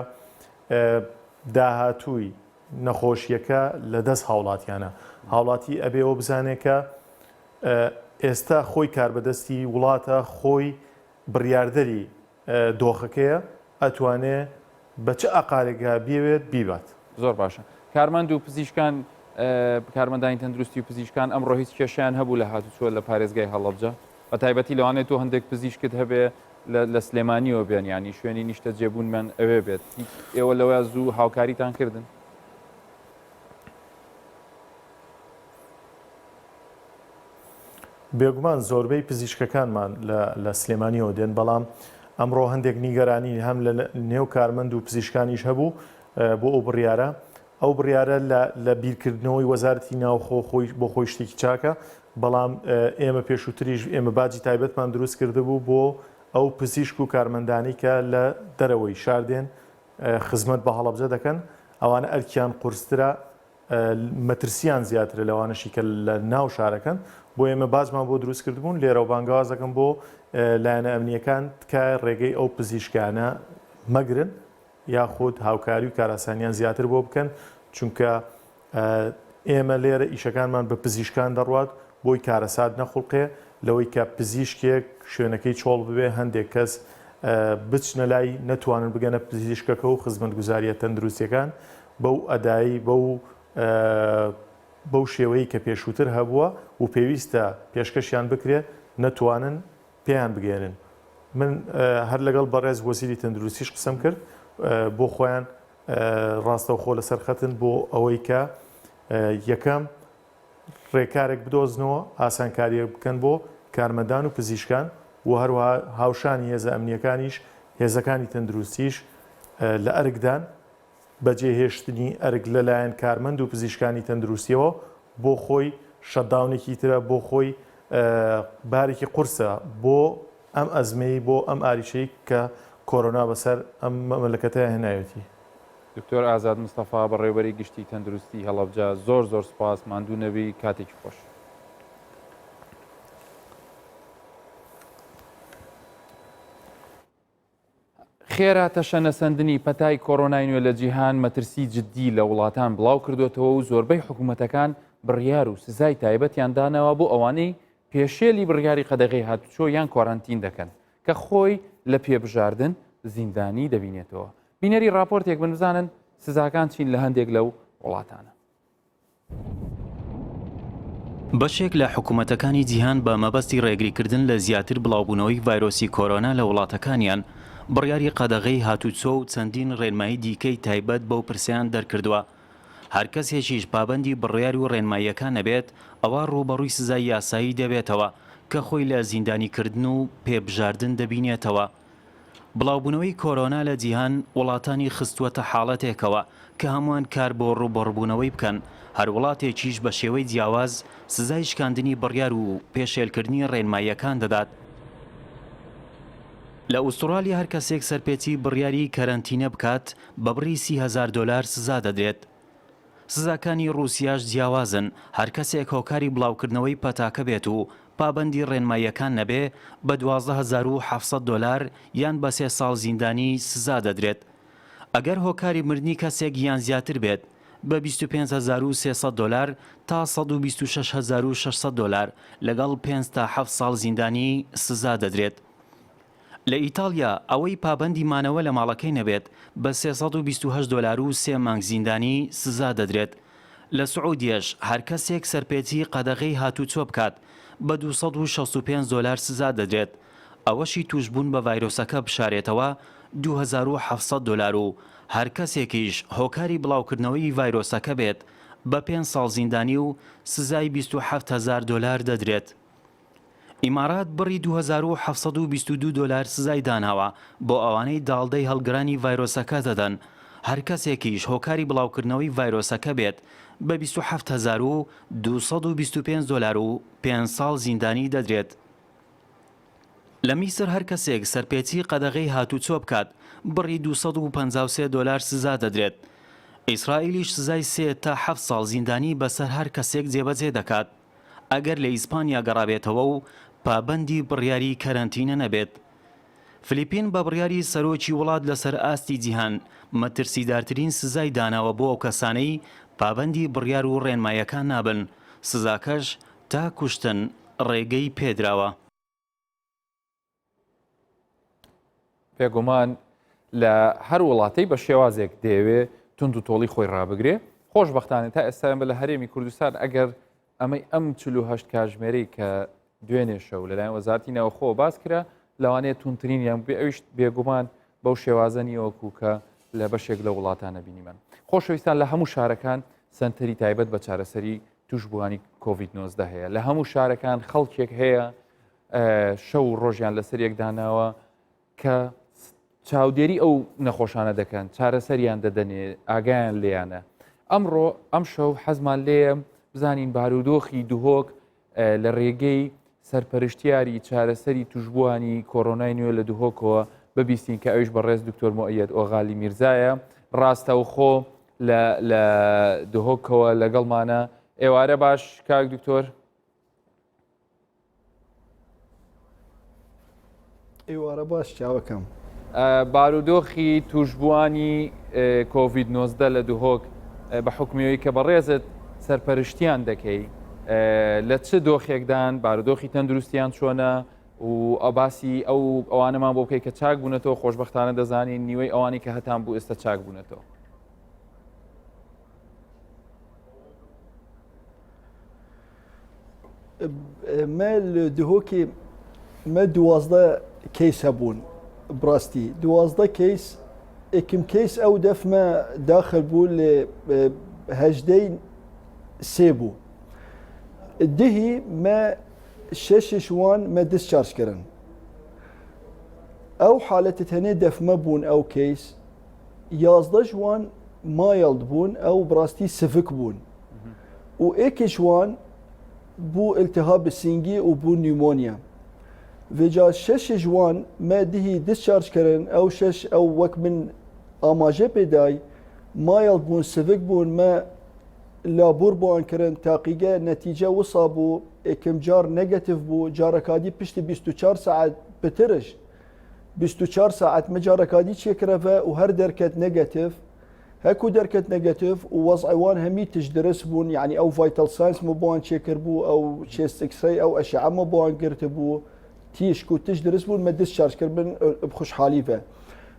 داهاتووی نەخۆشییەکە لە دەست هاوڵاتیانە، هاوڵاتی ئەبێ ئەوە بزانێ کە ئێستا خۆی کاربەدەستی وڵاتە، خۆی بڕیاردەری دۆخەکەیە، ئەتوانێ بە چ ئاقارێکا بیەوێت بیبات. زۆر باشە. کارمەند و پزیشکان، کارمەندانی تەندروستی و پزیشکان ئەمڕۆ هیچ کێشەیان هەبوو لە هاتوچۆ لە پارێزگای هەڵەبجە؟ بە تایبەتی لەوانەیە تۆ هەندێک پزیشکت هەبێ لە سلێمانیەوە بێن یانی شوێنی نیشتەجێبوونمان ئەوێ بێت. هیچ ئێوە لەوە زوو هاوکاریتان کردن؟ بێگومان زۆربەی پزیشکەکانمان لە سلێمانیەوە دێن، بەڵام ئەمڕۆ هەندێک نیگەرانی هەم لە نێو کارمەند و پزیشکانیش هەبوو بۆ ئەو بڕیارە. ئەو بڕیارە لە بیرکردنەوەی وەزارەتی ناوخۆ خۆی بۆ خۆی شتێکی چاکە، بەڵام ئێمە پێشووتریش ئێمە باجی تایبەتمان دروست کردبوو بۆ ئەو پزیشک و کارمەندانی کە لە دەرەوەی شار دێن خزمەت بە هەڵەبجە دەکەن، ئەوانە ئەرکیان قورسترە مەترسیان زیاترە لەوانەشی کە لە ناو شارەکەن، بۆیە ئێمە باجمان بۆ دروست کردبوون، لێرەوە بانگەواز دەکەم بۆ لایەنە ئەمنییەکان تکایە ڕێگەی ئەو پزیشکانە مەگرن یاخود هاوکاری و کارئاسانیان زیاتر بۆ بکەن، چونکە ئێمە لێرە ئیشەکانمان بە پزیشکان دەڕوات بۆی کارەسات نەخوڵقێ لەوەی کە پزیشکێک شوێنەکەی چۆڵ ببێ هەندێک کەس بچنە لای نەتوانن بگەنە پزیشکەکە و خزمەتگوزارییە تەندروستییەکان بەو ئەدای بەو بەو شێوەی کە پێشووتر هەبووە و پێویستە پێشکەشیان بکرێ نەتوانن پێیان بگەیەنن. من هەر لەگەڵ بەڕێز وەزیری تەندروستیش قسەم کرد بۆ خۆیان ڕاستەوخۆ لەسەر خەتن بۆ ئەوەی کە یەکەم ڕێکارێک بدۆزنەوە ئاسانکاریەک بکەن بۆ کارمەندان و پزیشکان و هەروەها هاوشانی هێزە ئەمنیەکانیش هێزەکانی تەندروستیش لە ئەرکدان بەجێهێشتنی ئەرک لەلایەن کارمەند و پزیشکانی تەندروستیەوە بۆ خۆی shutdown ێکی ترە، بۆ خۆی بارێکی قورسە بۆ ئەم ئەزمەی، بۆ ئەم ئاریشەی کە کۆرۆنا بەسەر ئەم مەملەکەتەیا هێناوێتی. دکتۆر ئازاد مستەفا، بەڕێوەبەری گشتی تەندروستی هەڵەبجە، زۆر زۆر سوپاس، ماندوو نەبی، کاتێکی خۆش. خێرا تەشەنەسەندنی پەتای کۆرۆنای نوێ لە جیهان مەترسی جددی لە وڵاتان بڵاو کردوێتەوە و زۆربەی حکوومەتەکان بڕیار و سزای تایبەتیان داناوە بۆ ئەوانەی پێشێلی بڕیاری قەدەغەی هاتوچۆ یان کوارانتین دەکەن کە خۆی لە پێبژاردن زیندانی دەبینێتەوە. بینەری راپۆرتێک بن بزانن سزاکان چین لە هەندێک لەو وڵاتانە. بەشێک لە حکومەتەکانی جیهان بە مەبەستی ڕێگریکردن لە زیاتر بڵاوبوونەوەی ڤایرۆسی کۆرۆنا لە وڵاتەکانیان، بڕیاری قەدەغەی هاتوچۆ و چەندین ڕێنمایی دیکەی تایبەت بەو پرسەیان دەرکردووە. هەر کەسێکیش پابەندی بڕیار و ڕێنماییەکان نەبێت، ئەوا ڕووبەڕووی سزای یاسایی دەبێتەوە کە خۆی لە زیندانیکردن و پێبژاردن دەبینێتەوە. بڵاوبوونەوەی کۆرۆنا لە جیهان وڵاتانی خستووەتە حاڵەتێکەوە کە هەمووان کار بۆ ڕووبەڕووبوونەوەی بکەن، هەر وڵاتێکیش بە شێوەی جیاواز سزای شکاندنی بڕیار و پێشێلکردنی ڕێنماییەکان دەدات. لە ئوستوڕالیا هەر کەسێک سەرپێچی بڕیاری کەرەنتینە بکات بە بڕی 30 هەزار دۆلار سزا دەدرێت. سزاکانی ڕووسیاش جیاوازن، هەر کەسێک هۆکاری بڵاوکردنەوەی پەتاکە بێت و پابەندی ڕێنماییەکان نەبێ، بە 12,700 دۆلار یان بە سێ ساڵ زیندانی سزا دەدرێت. ئەگەر هۆکاری مردنی کەسێک یان زیاتر بێت، بە 25,300 دۆلار تا 126,600 دۆلار لەگەڵ پێنج تا حەفت ساڵ زیندانی سزا دەدرێت. لە ئیتاڵیا ئەوەی پابەندی مانەوە لە ماڵەکەی نەبێت بە 328 دۆلار و سێ مانگ زیندانی سزا دەدرێت. لە سعودیەش هەر کەسێک سەرپێچی قەدەغەی هاتووچۆ بکات بە 265 دۆلار سزا دەدرێت، ئەوەشی تووشبوون بە ڤایرۆسەکە بشارێتەوە 2700 دۆلار و هەر کەسێکیش هۆکاری بڵاوکردنەوەی ڤایرۆسەکە بێت بە پێنج ساڵ زیندانی و سزای 27 هەزار دۆلار دەدرێت. ئیمارات بڕی 2722 دۆلار سزای داناوە بۆ ئەوانەی داڵدەی هەڵگرانی ڤایرۆسەکە دەدەن، هەر کەسێکیش هۆکاری بڵاوکردنەوەی ڤایرۆسەکە بێت بە 27225 دۆلار و پێنج ساڵ زیندانی دەدرێت. لە میسر هەر کەسێک سەرپێچی قەدەغەی هاتووچۆ بکات بڕی 253 دۆلار سزا دەدرێت. ئیسرائیلیش سزای سێ تا حەفت ساڵ زیندانی بەسەر هەر کەسێک جێبەجێ دەکات ئەگەر لە ئیسپانیا گەڕابێتەوە و پابەندی بڕیاری کەرەنتینە نەبێت. فلیپین بە بڕیاری سەرۆکی وڵات لەسەر ئاستی جیهان مەترسیدارترین سزای داناوە بۆ ئەو کەسانەی پابەندی بڕیار و ڕێنماییەکان نابن، سزاکەش تا کوشتن ڕێگەی پێدراوە. بێگومان لە هەر وڵاتەی بە شێوازێک دەیەوێ توند و تۆڵی خۆی ڕابگرێ خۆشببختانە تا ئێستا بە لە هەرێمی کوردستان ئەگەر ئەمەی ئەم 48 کاژمێرەی کە دوێنێ شەو لەلایەن وەزارتی ناوخۆ باس کرا لەوانەیە تونترین یان بێ ئەویش بێگومان بەو شێوازە نییەوەکو کە لە بەشێک لە وڵاتانە بینیمان خۆشەویستان لە هەموو شارەکان سنتەری تایبەت بە چارەسەری توشبووانی کۆڤید 19 هەیە لە هەموو شارەکان خەڵکێک هەیە شەو و ڕۆژیان لەسەر یەک داناوە کە چاودێری ئەو نەخۆشانە دەکەن چارەسەریان دەدەنێ ئاگایان لێیانە ئەمڕۆ ئەم شەو حەزمان لێیە بزانین بارودۆخی دهۆک لە ڕێگەی سەرپەرشتیاری چارەسەری توشبووانی کۆرۆنای نوێ لە دهۆکەوە ببیستین کە ئەویش بەڕێز دکتۆر مؤەید ئۆغالی میرزایە ڕاستەوخۆ لە دهۆکەوە لەگەڵمانە ئێوارە باش کاک دکتۆر ئێوارە باش چاوەکەم. بارودۆخی توشبووانی کۆڤید 19 لە دهۆک بە حکومیەوەی کە بەڕێزت سەرپەرشتیان دەکەی لە چ دۆخێکدان بارودۆخی تەندروستیان چۆنە و ئەباسی ئەو ئەوانەمان بۆ بکەی کە چاک بوونەتەوە خۆشببختانە دەزانین نیوەی ئەوانی کە هەتان بوو ئێستا چاک بوونەتەوە. Me li Duhokê me 12 case hebûn bi rastî 12 case êkim case ew def me daxil bû lê hejdey sê bû. Dihî me şeşê ji wan me discharge kirin. Ew haletê tenê def me bûn ew case 11 ji wan mild bûn ew bi rastî sivik bûn. Û êkê ji wan bû iltihab sîngî û bû pneumonia. Vêca şeşê ji wan me dihî discharge kirin, ew şeş ew wek min amaje pê day, mild bûn, sivik bûn, me labor bo wan kirin, taqîge netîce wisa bû, êkim car negatif bû, careka dî piştî 24 saet pitirij, 24 saet me careka dî çêkireve û her derket negatif. Heku derket negatif û wez'ê wan hemî tişt dirist bûn, yanî ew vital signs me bo wan çêkiribû, ew chest x-ray, ew eşea me bo wan girtibû, tîşk û tişt dirist bûn, me discharge kiribin bi xweşhalî ve.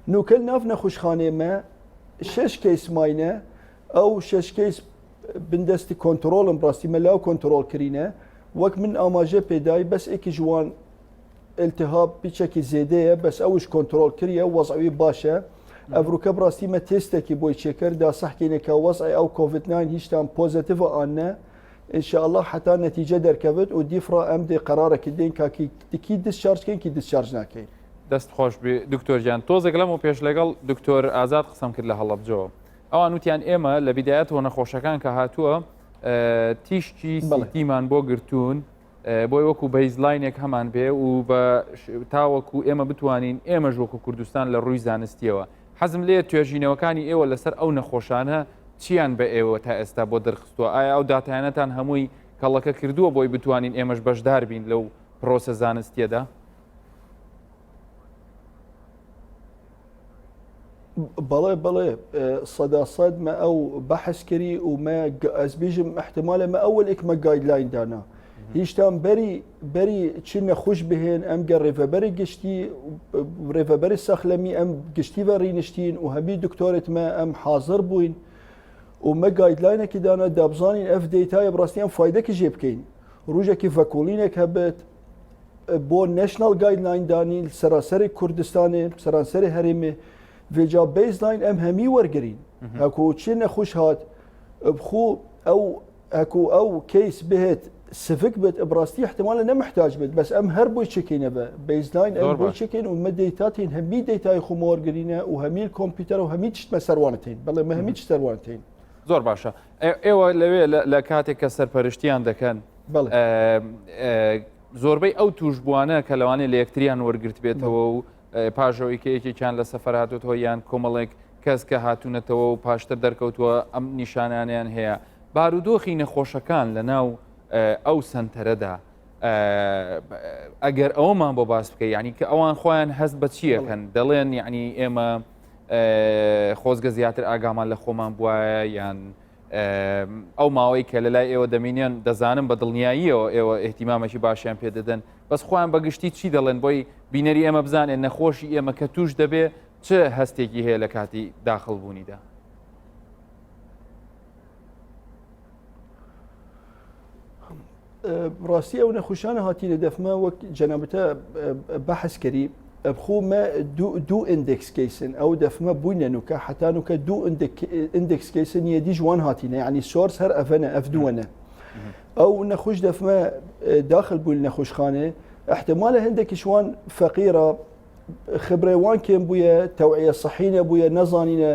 Nûke li nav nexweşxaneyê me şeş case mayne, ew şeş case bin destê kontrol in, bi rastî me law kontrol kirîne. Wek min amaje pê day bes êkî ji wan Îltihab piçekî zêde ye bes ew ji kontrol kiriye û wez'ê wî baş e. Ev rûke bi rastî me têstekî boy çêkir da sehkêne ka wez'ê ew covid nine hîştan pozetiv e an ne. Înşeallah heta netîce derkevit û dîfra em dê qerarekî dên ka kî dikî discharge keyn kî discharge nakeyn. دەست خۆش بی دکتۆر گیان تۆزێک لەمەو پێش لەگەڵ دکتۆر ئازاد قسەم کرد لە هەڵەبجەوە ئەوان وتیان ئێمە لە بیدایەتەوە نەخۆشەکان کە هاتووە تیشکی CT مان بۆ گرتوون بۆی وەکو baseline ێک هەمان بێ و بە تاوەکو ئێمە بتوانین ئێمەش وەکو کوردستان لە ڕووی زانستیەوە حەزم لێ توێژینەوەکانی ئێوە لەسەر ئەو نەخۆشانە چیان بە ئێوە تا ئێستا بۆ دەرخستووە ئایا ئەو داتایانەتان هەمووی کەڵەکە کردووە بۆی بتوانین ئێمەش بەشدار بین لەو پرۆسە زانستیەدا؟ بەڵێ بەڵێ سەدا سەد مە ئەو بەحس کری و مە ئەس بیژم احتمالە مە ئەول ئێک مە guideline دانا هیشتان بەری بەری چ نەخوش بهێن ئەم گە ڕێڤەبەری گشتی ڕێڤەبەری سەخلەمی ئەم گشتی بە ڕینشتین و هەمی دکتۆرت مە ئەم حاضر بووین و مە guideline ێکی دانا دابزانین ئەف data یە بڕاستی ئەم فایدەکی ژێ بکەین ڕوژێکی ڤەکۆڵینێک هەبێت بۆ national guideline دانین سەراسەری کوردستانێ سەرانسەری هەرێمێ ڤێجا baseline ئەم هەمی وەرگین هەکو چی نەخوش هات بخو ئەو هەکو ئەو case بهێت سفک بێت بڕاستی احتمالە نەمحتاج بێت بەس ئەم هەر بۆی چکینە بە baseline ئەم بۆی چکین و مە data تین هەمی data ی خۆمەوەرگرینە و هەمی کۆمپیوتەر و هەمی چشتمە سەروانتین بەڵێ مە هەمی چ سەروانتین زۆر باشە ئێوە لەوێ لە کاتێک کە سەرپەرشتیان دەکەن زۆربەی ئەو توشبووانە کە لەوانەیە لە یەکتریان وەرگرتبێتەوە و پاژەوەی کە یەکێکیان لە سەفەر هاتوتەوە یان کۆمەڵێک کەس کە هاتوونەتەوە و پاشتر دەرکەوتووە ئەم نیشانانیان هەیە بارودۆخی نەخۆشەکان لە ناو ئەو سنتەرەدا ئەگەر ئەومان بۆ باس بکە یعنی کە ئەوان خۆیان هەست بە چیەکەن دەڵێن یعنی ئێمە خۆزگە زیاتر ئاگامان لە خۆمان بواە یان ئەو ماوەی کە لە لای ئێوە دەمینیان دەزانم بە دڵنیاییەوە ئێوە احتیمامێکی باشیان پێدەدەن بەس خۆیان بەگشتی چی دەڵێن بۆی بینەری ئێمە بزانێن نەخۆشی ئێمە کە توش دەبێ چ هەستێکی هەیە لە کاتی داخڵ بوونیدا؟ ڕاستی ئەو نەخۆشانە هاتینە دەفمە وەک جەنابتە بەحس کەری بخۆ مە دوو index case ن ئەو دەفمە بووینە نوکە حتا نوکە دوو index case ن یە دیژ وان هاتینە یعنی source هەر ئەڤەنە ئەف دووەنە ئەو نەخۆش دەفمە داخل بوو نەخۆشخانێ احتمالە هەندێکیش وان فەقیرە خبرەی وان کێم بوویە تەوعیە سەحی نەبوویە نەزانینە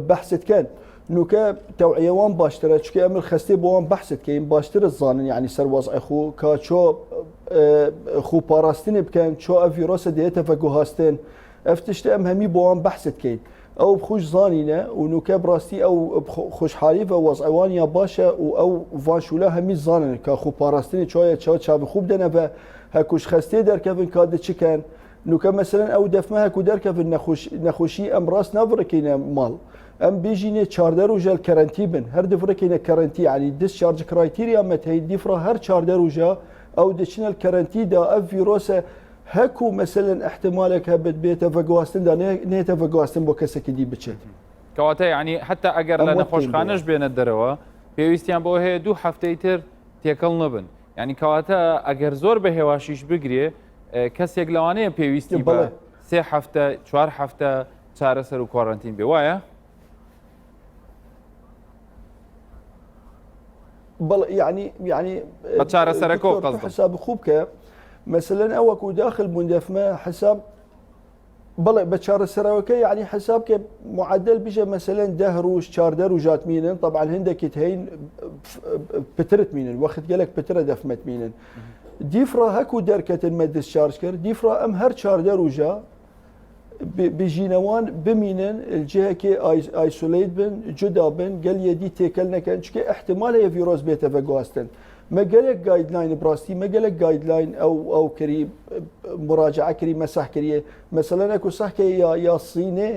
بەحست کەن نوکە تەوعیە وان باشترە چکە ئەمر خەستێ بۆ وان بەحست کەین باشترە زانن یعنی سەر وەزعی خو کا چۆ خو پاراستنی بکەن چۆ ئەف ڤیرۆسە دێتە ڤەگوهاستن ئەف تشتە ئەم هەمی بۆ وان بەحست کەین ئەو خوش زانینە و نوکە بڕاستی ئەو خوشحالی بە وەزعوان یا باشە و ئەو ڤان شولا هەمی زانن کە خو پاراستنی چۆیە چاو چاوی خوب دەنەڤە هەکوش خەستێ دەرکەڤن کا دچکەن نوکە مەسەلەن ئەو دەفمە هەکو دەرکەڤن نەخۆش نەخۆشی ئەم ڕاست ناڤڕکینە ماڵ ئەم بێژینێ 14 ڕۆژە کەرەنتی بن هەر دڤڕکینە کەرەنتی یعنی discharge criteria مەتەی دیفرا هەر 14 ڕۆژە ئەو دچنە کەرەنتی دا ئەف ڤیرۆسە هەکو مەسەلەن احتمالێک هەبێت بێتە ڤەگواستندا نێتە ڤەگواستن بۆ کەسێکی دی بچێت. کەواتە یعنی حتا ئەگەر لە نەخۆشخانەش بێنە دەرەوە پێویستیان بۆ هەیە دوو هەفتەی تر تێکەڵ نەبن یعنی کەواتە ئەگەر زۆر بە هێواشیش بگرێ کەسێک لەوانەیە پێویستی بە سێ هەفتە چوار هەفتە چارەسەر و کوارەنتین بێ وایە؟ بەڵێ یعنی یعنی بە چارەسەرەکە قەزدم حساب خوب کە مەسەلەن ئەوەکو داخل بوون دەفمە حساب بەڵێ بە چارەسەرەوەکە یعنی حساب کە معدل بژە مەسەلەن ده ڕوژ چاردە ڕوژات مینن طبعا هەندێکیت هەین پترت مینن وەخت گەلک پترە دەفمەت مینن دیفرا هەکو دەرکەتن مە discharge کرد دیفرا ئەم هەر چاردە ڕوژە بژینەوان بمینن جهەکێ isolate بن جودا بن گەل یەدی تێکەل نەکەن چکە احتمال هەیە ڤیرۆس بێتە ڤەگواستن مە گەلێک guideline بڕاستی مە گەلێک guideline ئەو ئەو کری مراجعە کری مەسح کریە مەسەلەن ئەکو سەحکە یا یا سینێ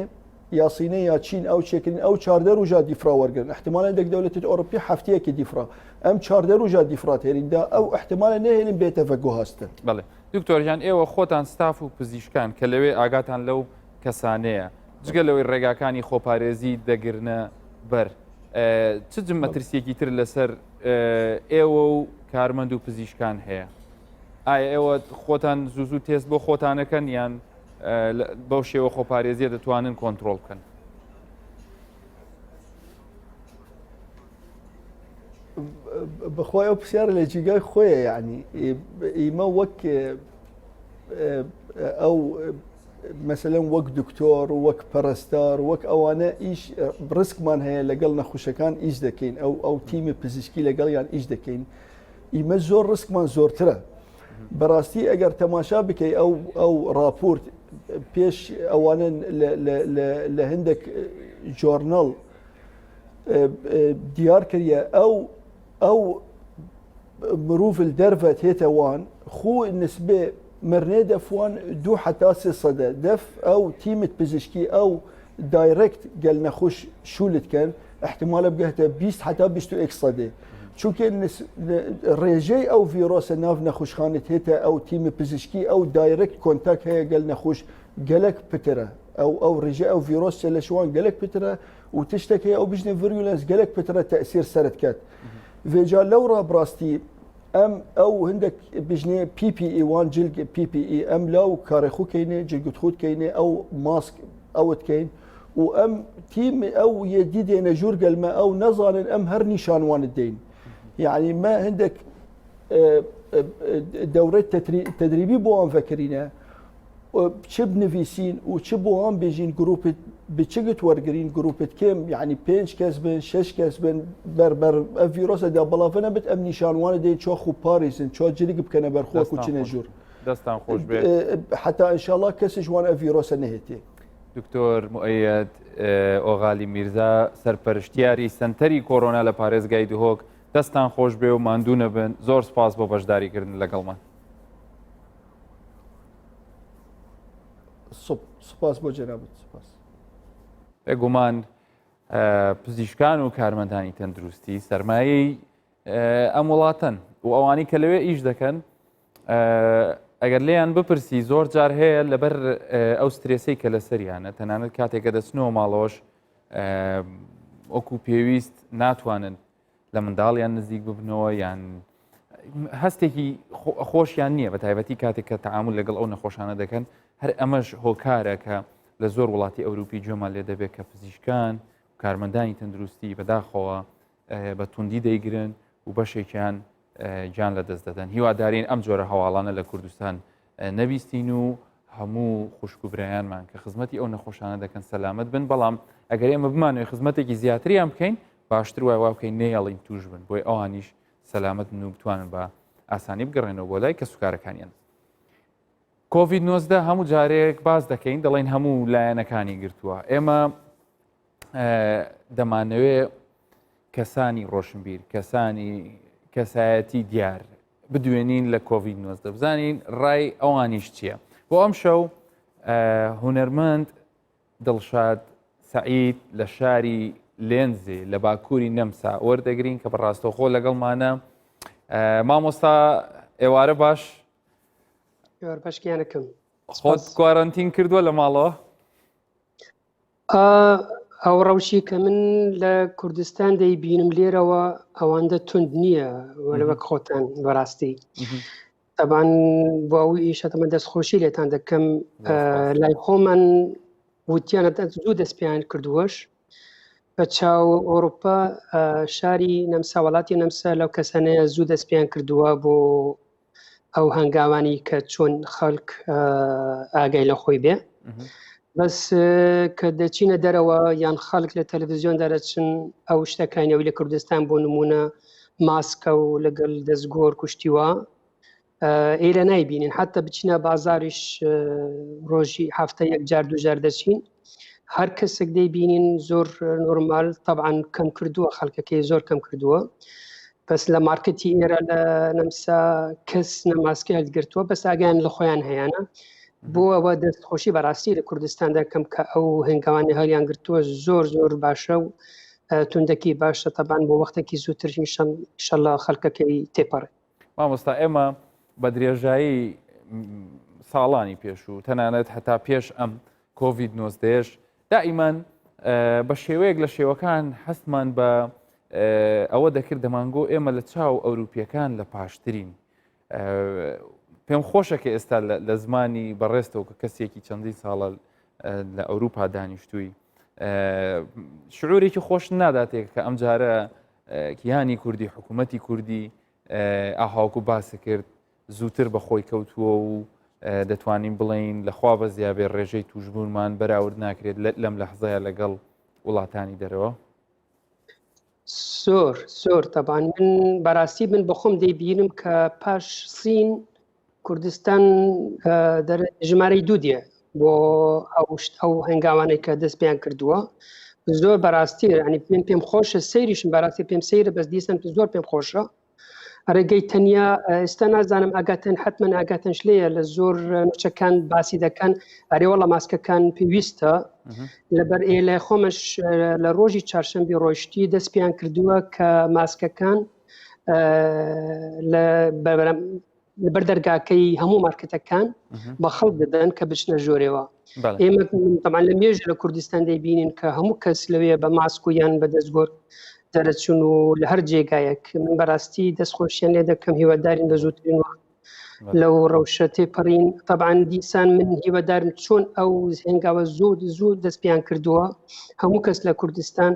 یا سینێ یا چین ئەو چێکردن ئەو چاردە ڕوژا دیفرا وەرگن احتمالا دەک دەولەتت ئەوروپی هەفتەیەکی دیفرا ئەم چاردە ڕوژا دیفرات هێریندا ئەو احتمالە نەهێنین بێتە ڤەگوهاستن. بەڵێ دکتۆر گیان ئێوە خۆتان ستاف و پزیشکان کە لەوێ ئاگاتان لەو کەسانەیە جگە لەوەی ڕێگاکانی خۆپارێزی دەگرنە بەر چ مەترسیەکی تر لەسەر ئێوە و کارمەند و پزیشکان هەیە ئایا ئێوە خۆتان زوو زوو تێست بۆ خۆتانەکەن یان بەو شێوە خۆپارێزیە دەتوانن کۆنتترۆل بکەن؟ بەخوای ئەو پرسیارە لە جیگای خۆیە یعنی ئیمە وەک ئەو مەسەلەن وەک دکتۆر و وەک پەرستار وەک ئەوانە ئیش ڕسکمان هەیە لەگەڵ نەخۆشەکان ئیش دەکەین ئەو ئەو تیمی پزیشکی لەگەڵیان ئیش دەکەین ئیمە زۆر ڕسکمان زۆرترە بەڕاستی ئەگەر تەماشا بکەی ئەو ئەو راپۆرت پێش ئەوانە لە هەندێک journal دیار کریە ئەو ئەو مروڤ دەرڤەت هێتە وان خو نسبێ مرنێ دەفوان دوو حتا سێ سەدە دەف ئەو تیمت پزیشکی ئەو direct گەل نەخوش شولت کەن احتمالە بگەهتە 20 حتا 21 سەدێ چونکە ڕێژەی ئەو ڤیرۆسە ناو نەخوشخانت هێتە ئەو تیمی پزیشکی ئەو direct contact هەیە گەل نەخوش گەلک پترە ئەو ئەو ڕێژە ئەو ڤیرۆسە لە شوان گەلک پترە و تشتێک هەیە ئەو بژنە virulence گەلک پترە تەسیر سەرت کەت ڤێجا لەوڕا بڕاستی ئەم ئەو هەندێک بژنێ PPE وان جلگ PPE ئەم لاو کارێ خو کەینێ جلگت خود کەینێ ئەو ماسک ئەوت کەین و ئەم تیم ئەو یەدی دێنە ژوور گەلمە ئەو نەزانن ئەم هەر نیشانوانت دەین یعنی مە هەندێک دەورەی تەدریبی بۆ ئەم ڤەکرینە چ بنڤیسین و چ بۆ وان بێژین گروپت بچگت وەرگرین گروپت کێم یعنی پێنج کەس بن شش کەس بن بەر بەر ئەف ڤیرۆسە دا بەڵافە نەبێت ئەم نیشانوانە دێن چۆ خو پارێزن چۆ جرگ بکەنە بەرخۆک و چنە ژوور دەستان خۆش بێت حتا ئینشاءاللە کەسیش وان ئەف ڤیرۆسە نەهێتێ. دکتۆر موئەیەد ئۆغالی میرزا سەرپەرشتیاری سەنتەری کۆرۆنا لە پارێزگای دهۆک دەستان خۆش بێ و ماندوو نەبن زۆر سپاس بۆ بەشداریکردن لەگەڵمان. سپاس بۆ جەنابت سپاس. بێگومان پزیشکان و کارمەندانی تەندروستی سەرمایەی ئەم وڵاتەن و ئەوانەی کە لەوێ ئیش دەکەن ئەگەر لێیان بپرسی زۆر جار هەیە لەبەر ئەو سترێسەی کە لەسەریانە تەنانەت کاتێک کە دەچنەوە ماڵەوەش وەکو پێویست ناتوانن لە منداڵیان نزیک ببنەوە یان هەستێکی خۆشیان نییە بە تایبەتی کاتێک کە تعامل لەگەڵ ئەو نەخۆشانە دەکەن هەر ئەمەش هۆکارە کە لە زۆر وڵاتی ئەوروپی گوێمان لێ دەبێت کە پزیشکان کارمەندانی تەندروستی بەداخەوە بە توندی دەیگرن و بەشێکیان گیان لە دەست دەدەن هیوادارین ئەم جۆرە هەواڵانە لە کوردستان نەبیستین و هەموو خوشک و برایانمان کە خزمەتی ئەو نەخۆشانە دەکەن سەلامت بن بەڵام ئەگەر ئێمە بمانەوێت خزمەتێکی زیاتریان بکەین باشتر وای وا بکەین نەیەڵین توش بن بۆی ئەوانیش سەلامت بن و بتوانن بە ئاسانی بگەڕێنەوە بۆ لای کەسوکارەکانیان. کۆڤید 19 هەموو جارێک باس دەکەین دەڵێن هەموو لایەنەکانی گرتووە ئێمە دەمانەوێ کەسانی ڕۆشنبیر کەسانی کەسایەتی دیار بدوێنین لە کۆڤید 19 بزانین ڕای ئەوانیش چییە بۆ ئەم شەو هونەرمەند دڵشاد سەعید لە شاری لێنزێ لە باکووری نەمسا وەردەگرین کە بە ڕاستەوخۆ لەگەڵمانە مامۆستا ئێوارە باش باشکیانەکەم خۆت کوارنتین کردووە لە ماڵەوە ئەو ڕەوشی کە من لە کوردستان دەیبینم لێرەوە ئەوەندە تند نییە وەلە وەک خۆتان بەڕاستی تەبان بۆ ئەو ئیشە تەمە دەستخۆشی لێتان دەکەم لای خۆمان وتیانە زوو دەست پێیان کردووەش بە چاو ئەوروپا شاری نەمسا وڵاتی نەمسا لەو کەسانەیە زوو دەست پێیان کردووە بۆ ئەو هەنگاوانی کە چۆن خەڵک ئاگای لە خۆی بێ بەس کە دەچینە دەرەوە یان خەڵک لە تەلەڤزیۆن دەرەچن ئەو شتەکانی ئەوی لە کوردستان بۆ نمونە ماسکە و لەگەڵ دەستگۆر کوشتیوە ئێرە نایبینین حتا بچینە بازاریش ڕۆژی هەفتە یەک جار دوجار دەچین هەر کەسێک دەیبینین زۆر نۆرمال طبعاان کەم کردووە خەڵکەکەی زۆر کەم کردووە بەس لە مارکتی ئێرە لە نەمسا کەس نەماسکی هەلگرتووە بەس ئاگیان لە خۆیان هەیەە بۆ ئەوە دەست خۆشی بەڕاستی لە کوردستان دەکەم کە ئەو هەنگاوانی هەڵیان گرتووە زۆر زۆر باشە و توندەکی باشە تەبان بۆ وەختێکی زووتر شەڵا خەڵکەکەی تێپەڕێ مامۆستا ئێمە بە درێژایی ساڵانی پێشوو تەنانەت هەتا پێش ئەم کۆڤید نۆزدەیەش دائیمان بە شێوەیەک لە شێوەکان هەستمان بە ئەوە دەکرد دەمانگۆ ئێمە لە چاو ئەوروپیەکان لە پاشترین پێم خۆشە کە ئێستا لە زمانی بەڕێستەوە کە کەسێکی چەندین ساڵە لە ئەوروپا دانیشتووی شعورێکی خۆش ناداتێک کە ئەم جارە کیانی کوردی حکوومەتی کوردی ئاهاوکو باس کرد زووتر بە خۆی کەوتووە و دەتوانین بڵین لەخوا بە زیابێ ڕێژەی توشبوونمان بەراورد ناکرێت لەم لەحزەیە لەگەڵ وڵاتانی دەرەوە زۆر زۆر تەبان من بەڕاستی من بەخۆم دەیبینم کە پاش سین کوردستان ژمارەی دوو دێ بۆ ئەو شت ئەو هەنگاوانەی کە دەست پێیان کردووە زۆر بەڕاستی ینی پێم پێم خۆشە سەیریشم بەڕاستی پێم سەیرە بەس دیسان زۆر پێم خۆشە ڕێگەی تەنیا ئێستا نازانم ئاگاتن حتمما ئاگاتنش لێیە لە زۆر نوچەکان باسی دەکەن ئەرێ وەڵە ماسکەکان پێویستە لەبەر ئێ لای خۆمەش لە ڕۆژی چهارشەمبی ڕۆشتی دەست پێیان کردووە کە ماسکەکان لە لەبەر دەرگاکەی هەموو مارکتەکان بە خەڵک دەدەن کە بچنە ژۆرێەوە ئێمە تەمان لە مێژ لە کوردستان دەیبینین کە هەموو کەس لەوێ بە ماسک و یان بە دەستگۆر دەرەچون و لە هەر جێگایەک من بەڕاستی دەستخۆشیان لێ دەکەم هیوادارین بە زووترین وەخت لەو ڕەوشە تێپەڕین طبعاان دیسان من هیوادارم چۆن ئەو هێنگاوە زۆر زوو دەست پێیان کردووە هەموو کەس لە کوردستان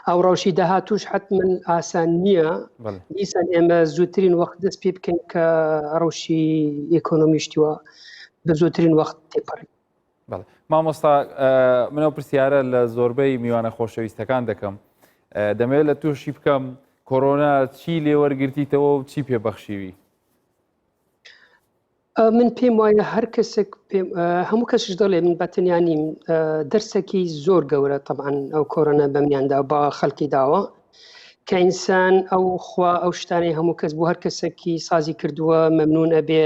ئەو ڕەوشی داهاتوش حتمما ئاسان نییە دیسان ئێمە زووترین وەخت دەست پێ بکەین کە ڕەوشی ئێکۆنۆمیشتیوە بە زووترین وەخت تێپەڕی مامۆستا منەوە پرسیارە لە زۆربەی میوانە خۆشەویستەکان دەکەم دەمەوێت لە تووشی بکەم کۆرۆنا چی لێوەرگرتیتەوە و چی پێ بەخشیوی؟ من پێم وایە هەر کەسێک هەموو کەسیش دەڵێ من بە تەنیا نیم دەرسێکی زۆر گەورە طبعاً ئەو کۆرۆنا بەمیاندا بە خەڵکی داوە کە ئینسان ئەو خوا ئەو شتانەی هەموو کەس بۆ هەر کەسێکی سازی کردووە مەمنون ئەبێ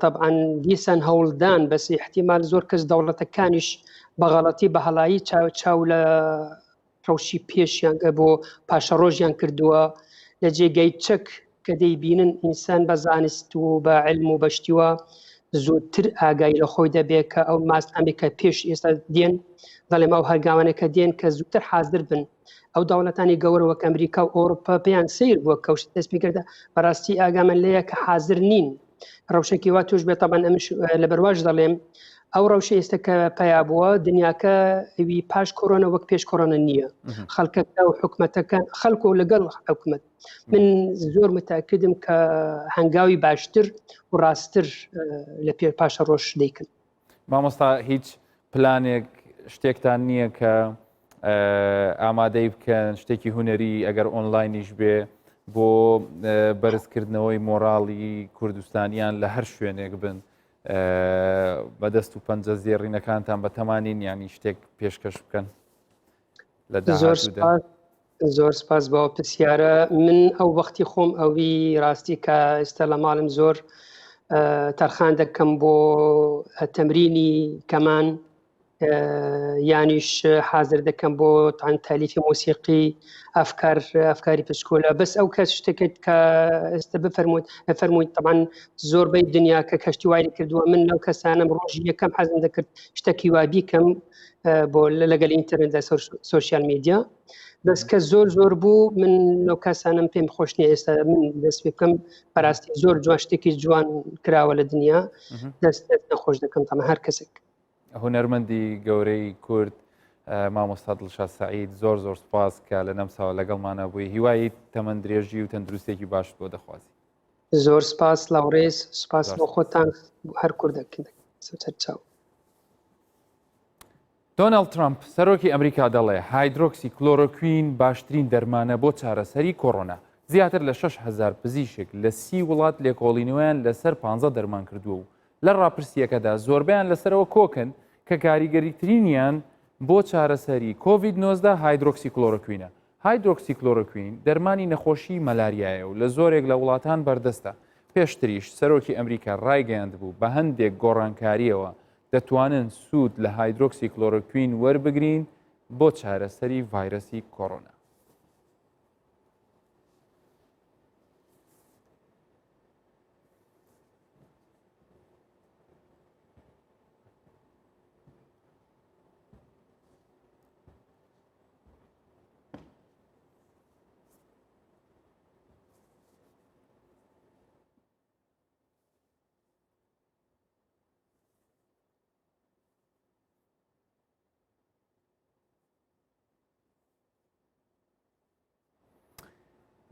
طبعا دیسان هەوڵدان بەس احتیمال زۆر کەس دەوڵەتەکانیش بە غەڵەتی بە هەڵایی چاو چاو لە ڕەوشی پێشیان بۆ پاشەڕۆژیان کردووە لە جێگەی چەک کە دەیبینن ئینسان بە زانست و بە علم و بەشتیوە زووتر ئاگای لە خۆی دەبێت کە ئەو ماست ئەمریکا پێش ئێستا دێن دەڵێم ئەو هەرگاوانە کە دێن کە زووتر حاضر بن ئەو دەوڵەتانی گەورە وەک ئەمریکا و ئەوروپا پێیان سیر بووە کەوش دەست پێکردە بەڕاستی ئاگامان لەیە کە حاضر نین ڕەوشێکی وا توش بێت تەبەن ئەمش لە بەرواش دەڵێم ئەو ڕەوشە ئێستا کە پیا بووە دنیاکە ئەوی پاش کۆرۆنا وەک پێش کۆرۆنا نییە خەڵکەکە و حکومەتەکە خەڵک و لەگەڵ حکومت من زۆر متاکدم کە هەنگاوی باشتر و ڕاستتر لە پێ پاشە ڕۆژ دەیکن مامۆستا هیچ پلانێک شتێکتان نییە کە ئامادەی بکەن شتێکی هونەری ئەگەر ئۆنلاینیش بێ بۆ بەرزکردنەوەی مۆراڵی کوردستانیان لە هەر شوێنێک بن بەدەست و پەنجە زێڕینەکانتان بە تەمانین ینی شتێک پێشکەش بکەن لە زۆر زۆر سپاس بۆ پرسیارە من ئەو وەختی خۆم ئەوی ڕاستی کە ئێستا لە ماڵم زۆر تەرخان دەکەم بۆ تەمرینی کەمان یانیش حاضر دەکەم بۆ تان تالیفی مۆسیقی ئەفکار ئەفکاری پشکۆلە بەس ئەو کەس شتێکت کە ئێستا بفەرمووت فەرمووی طبعا زۆربەی دنیا کە کەشتی وای کردووە من لەو کەسانم ڕۆژی یەکەم حەزم دەکرد شتێکی وابیکەم بۆ لەگەل ئینتەرنێت لە سۆشیال میدیا بەس کە زۆر زۆر بوو من لەو کەسانم پێم خۆش نییە ئێستا من دەست پێ بکەم بەراستی زۆر جوان شتێکی جوان کراوە لە دنیا دەست نەخۆش دەکەم تەمە هەر کەسێک هونەرمەندی گەورەی کورد مامۆستا دڵشاد سعید زۆر زۆر سپاس کە لە نەمساوە لەگەڵمانە بووی هیوای تەمەند درێژی و تەندروستێکی باشت بۆ دەخوازی زۆر سپاس لاوڕێز سپاس بۆ خۆتان هەر کوردەک سەرچاو دۆناڵد ترەمپ، سەرۆکی ئەمریکا دەڵێ، هایدرۆکسی کلۆرۆکوین باشترین دەرمانە بۆ چارەسەری کۆرۆنا. زیاتر لە 6000 پزیشک لە سی وڵات لێکۆڵینەوەیان لەسەر پانزە دەرمان کردووە و لە ڕاپرسییەکەدا زۆربەیان لەسەرەوە کۆکن کە کاریگەریترینیان بۆ چارەسەری کۆڤید 19 هایدرۆکسی کلۆرۆکوینە. هایدرۆکسی کلۆرۆکوین دەرمانی نەخۆشیی مەلاریایە و لە زۆرێک لە وڵاتان بەردەستە. پێشتریش سەرۆکی ئەمریکا ڕایگەیاندبوو بە هەندێک گۆڕانکارییەوە دەتوانن سوود لە هایدرۆکسی کلۆرۆکوین وەربگرین بۆ چارەسەری ڤایرەسی کۆرۆنا.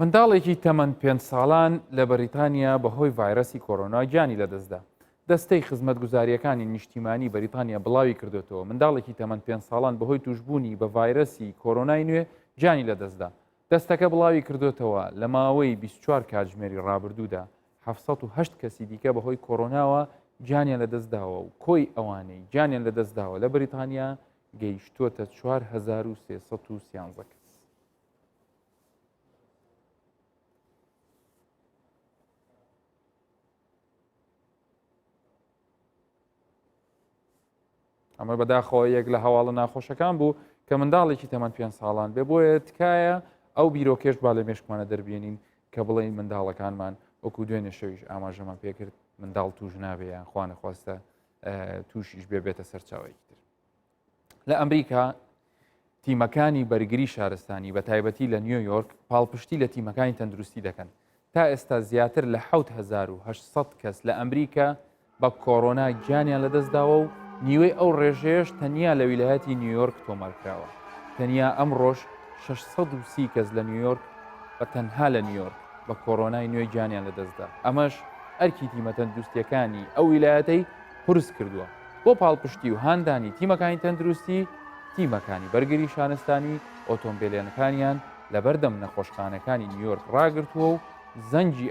منداڵێکی تەمەن پێنج ساڵان لە بەریتانیا بەهۆی ڤایرەسی کۆرۆنا گیانی لەدەستدا. دەستەی خزمەتگوزارییەکانی نیشتیمانی بەریتانیا بڵاوی کردوێتەوە منداڵێکی تەمەن پێنج ساڵان بەهۆی توشبوونی بە ڤایرەسی کۆرۆنای نوێ گیانی لەدەستدا. دەستەکە بڵاوی کردوێتەوە لە ماوەی 24 کاتژمێری ڕابردوودا 708 کەسی دیکە بەهۆی کۆرۆناوە گیانیان لەدەستداوە و کۆی ئەوانەی گیانیان لەدەستداوە لە بەریتانیا گەیشتووەتە 4313 کەس. ئەمە بەداخەوە یەک لە هەواڵە ناخۆشەکان بوو کە منداڵێکی تەمەن پێ ساڵان بێ بۆیە تکایە ئەو بیرۆکێش با لە مێشکمانە دەربێنین کە بڵێین منداڵەکانمان وەکو دوێنێ شەویش ئاماژەمان پێکرد منداڵ توش نابێ یان خوا نەخواستە تووشیش بێ بێتە سەرچاوەیەکی تر لە ئەمریکا تیمەکانی بەرگری شارستانی بە تایبەتی لە نیویۆرک پاڵپشتی لە تیمەکانی تەندروستی دەکەن تا ئێستا زیاتر لە 1970 کەس لە ئەمریکا بە کۆرۆنا گیانیان لەدەستداوە و نیوەی ئەو ڕێژەیەش تەنیا لە ویلایەتی نیویۆرک تۆمارکراوە. تەنیا ئەمڕۆش 630 کەس لە نیویۆرک بە تەنها لە نیویۆرک بە کۆرۆنای نوێ گیانیان لەدەستدا، ئەمەش ئەرکی تیمە تەندروستییەکانی ئەو ویلایەتەی قورس کردووە. بۆ پاڵپشتی و هاندانی تیمەکانی تەندروستی، تیمەکانی بەرگری شارستانی ئۆتۆمبێلەکانیان لەبەردەم نەخۆشخانەکانی نیویۆرک ڕاگرتووە و. زەنگی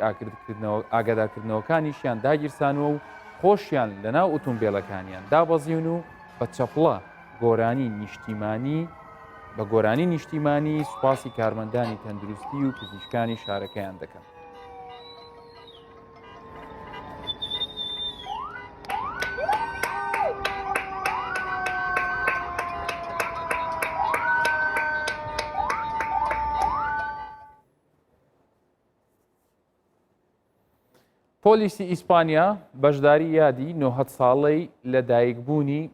ئاگادارکردنەوەکانیشیان داگیرسانووە و خۆشیان لەناو ئوتومبێلەکانیان دابەزیون و بە چەپڵە گۆرانی نیشتیمانی بە گۆرانی نیشتیمانی سوپاسی کارمەندانی تەندروستی و پزیشکانی شارەکەیان دەکەن. پۆلیسی ئیسپانیا بەشداری یادی 90 ساڵەی لەدایکبوونی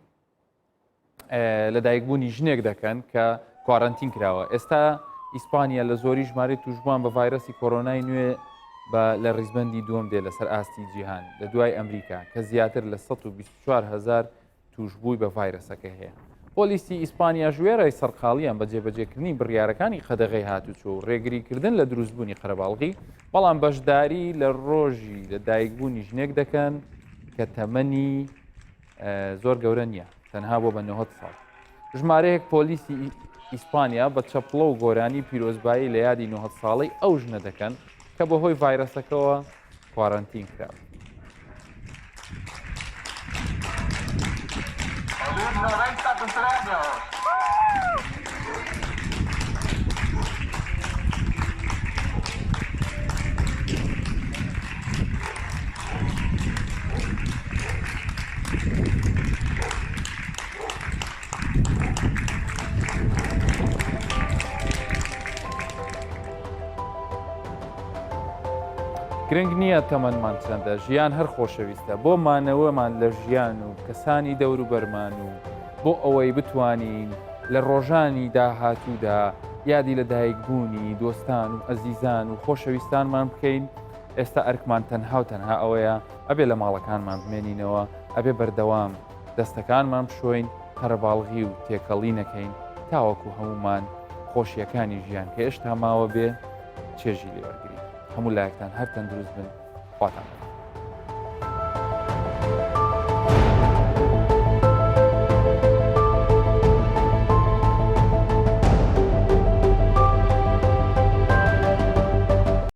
لەدایکبوونی ژنێک دەکەن کە کوارەنتین کراوە ئێستا ئیسپانیا لە زۆری ژمارەی توشبووان بە ڤایرۆسی کۆرۆنای نوێ بە لە ڕیزبندی دووەم دێ لەسەر ئاستی جیهان لە دوای ئەمریکا کە زیاتر لە 124 هزار توشبووی بە ڤایرۆسەکە هەیە. پۆلیسی ئیسپانیاش وێڕای سەرقاڵیان بە جێبەجێکردنی بڕیارەکانی قەدەغەی هاتوچۆ و ڕێگریکردن لە دروستبوونی قەرەباڵغی، بەڵام بەشداری لە ڕۆژی لە دایکبوونی ژنێک دەکەن کە تەمەنی زۆر گەورە نییە، تەنها بۆ بە 90 ساڵ. ژمارەیەک پۆلیسی ئیسپانیا بە چەپڵە و گۆرانی پیرۆزبایی لە یادی 90 ساڵەی ئەو ژنە دەکەن کە بەهۆی ڤایرەسەکەوە کوارەنتین کرابوو. گرنگ نییە تەمەنمان چەندە ژیان هەر خۆشەویستە بۆ مانەوەمان لە ژیان و کەسانی دەوروبەرمان و بۆ ئەوەی بتوانین لە ڕۆژانی داهاتوودا یادی لە دایکبوونی دۆستان و ئەزیزان و خۆشەویستانمان بکەین ئێستا ئەرکمان تەنها و تەنها ئەوەیە ئەبێ لە ماڵەکانمان بمێنینەوە ئەبێ بەردەوام دەستەکانمان بشۆین، قەرەباڵغی و تێکەڵی نەکەین تاوەکو هەموومان خۆشییەکانی ژیان کە هێشتا ماوە بێ چێژی لێ وەرگرین. هەموو لایەکتان هەر تەندروست بن. خواتان لەگەڵ.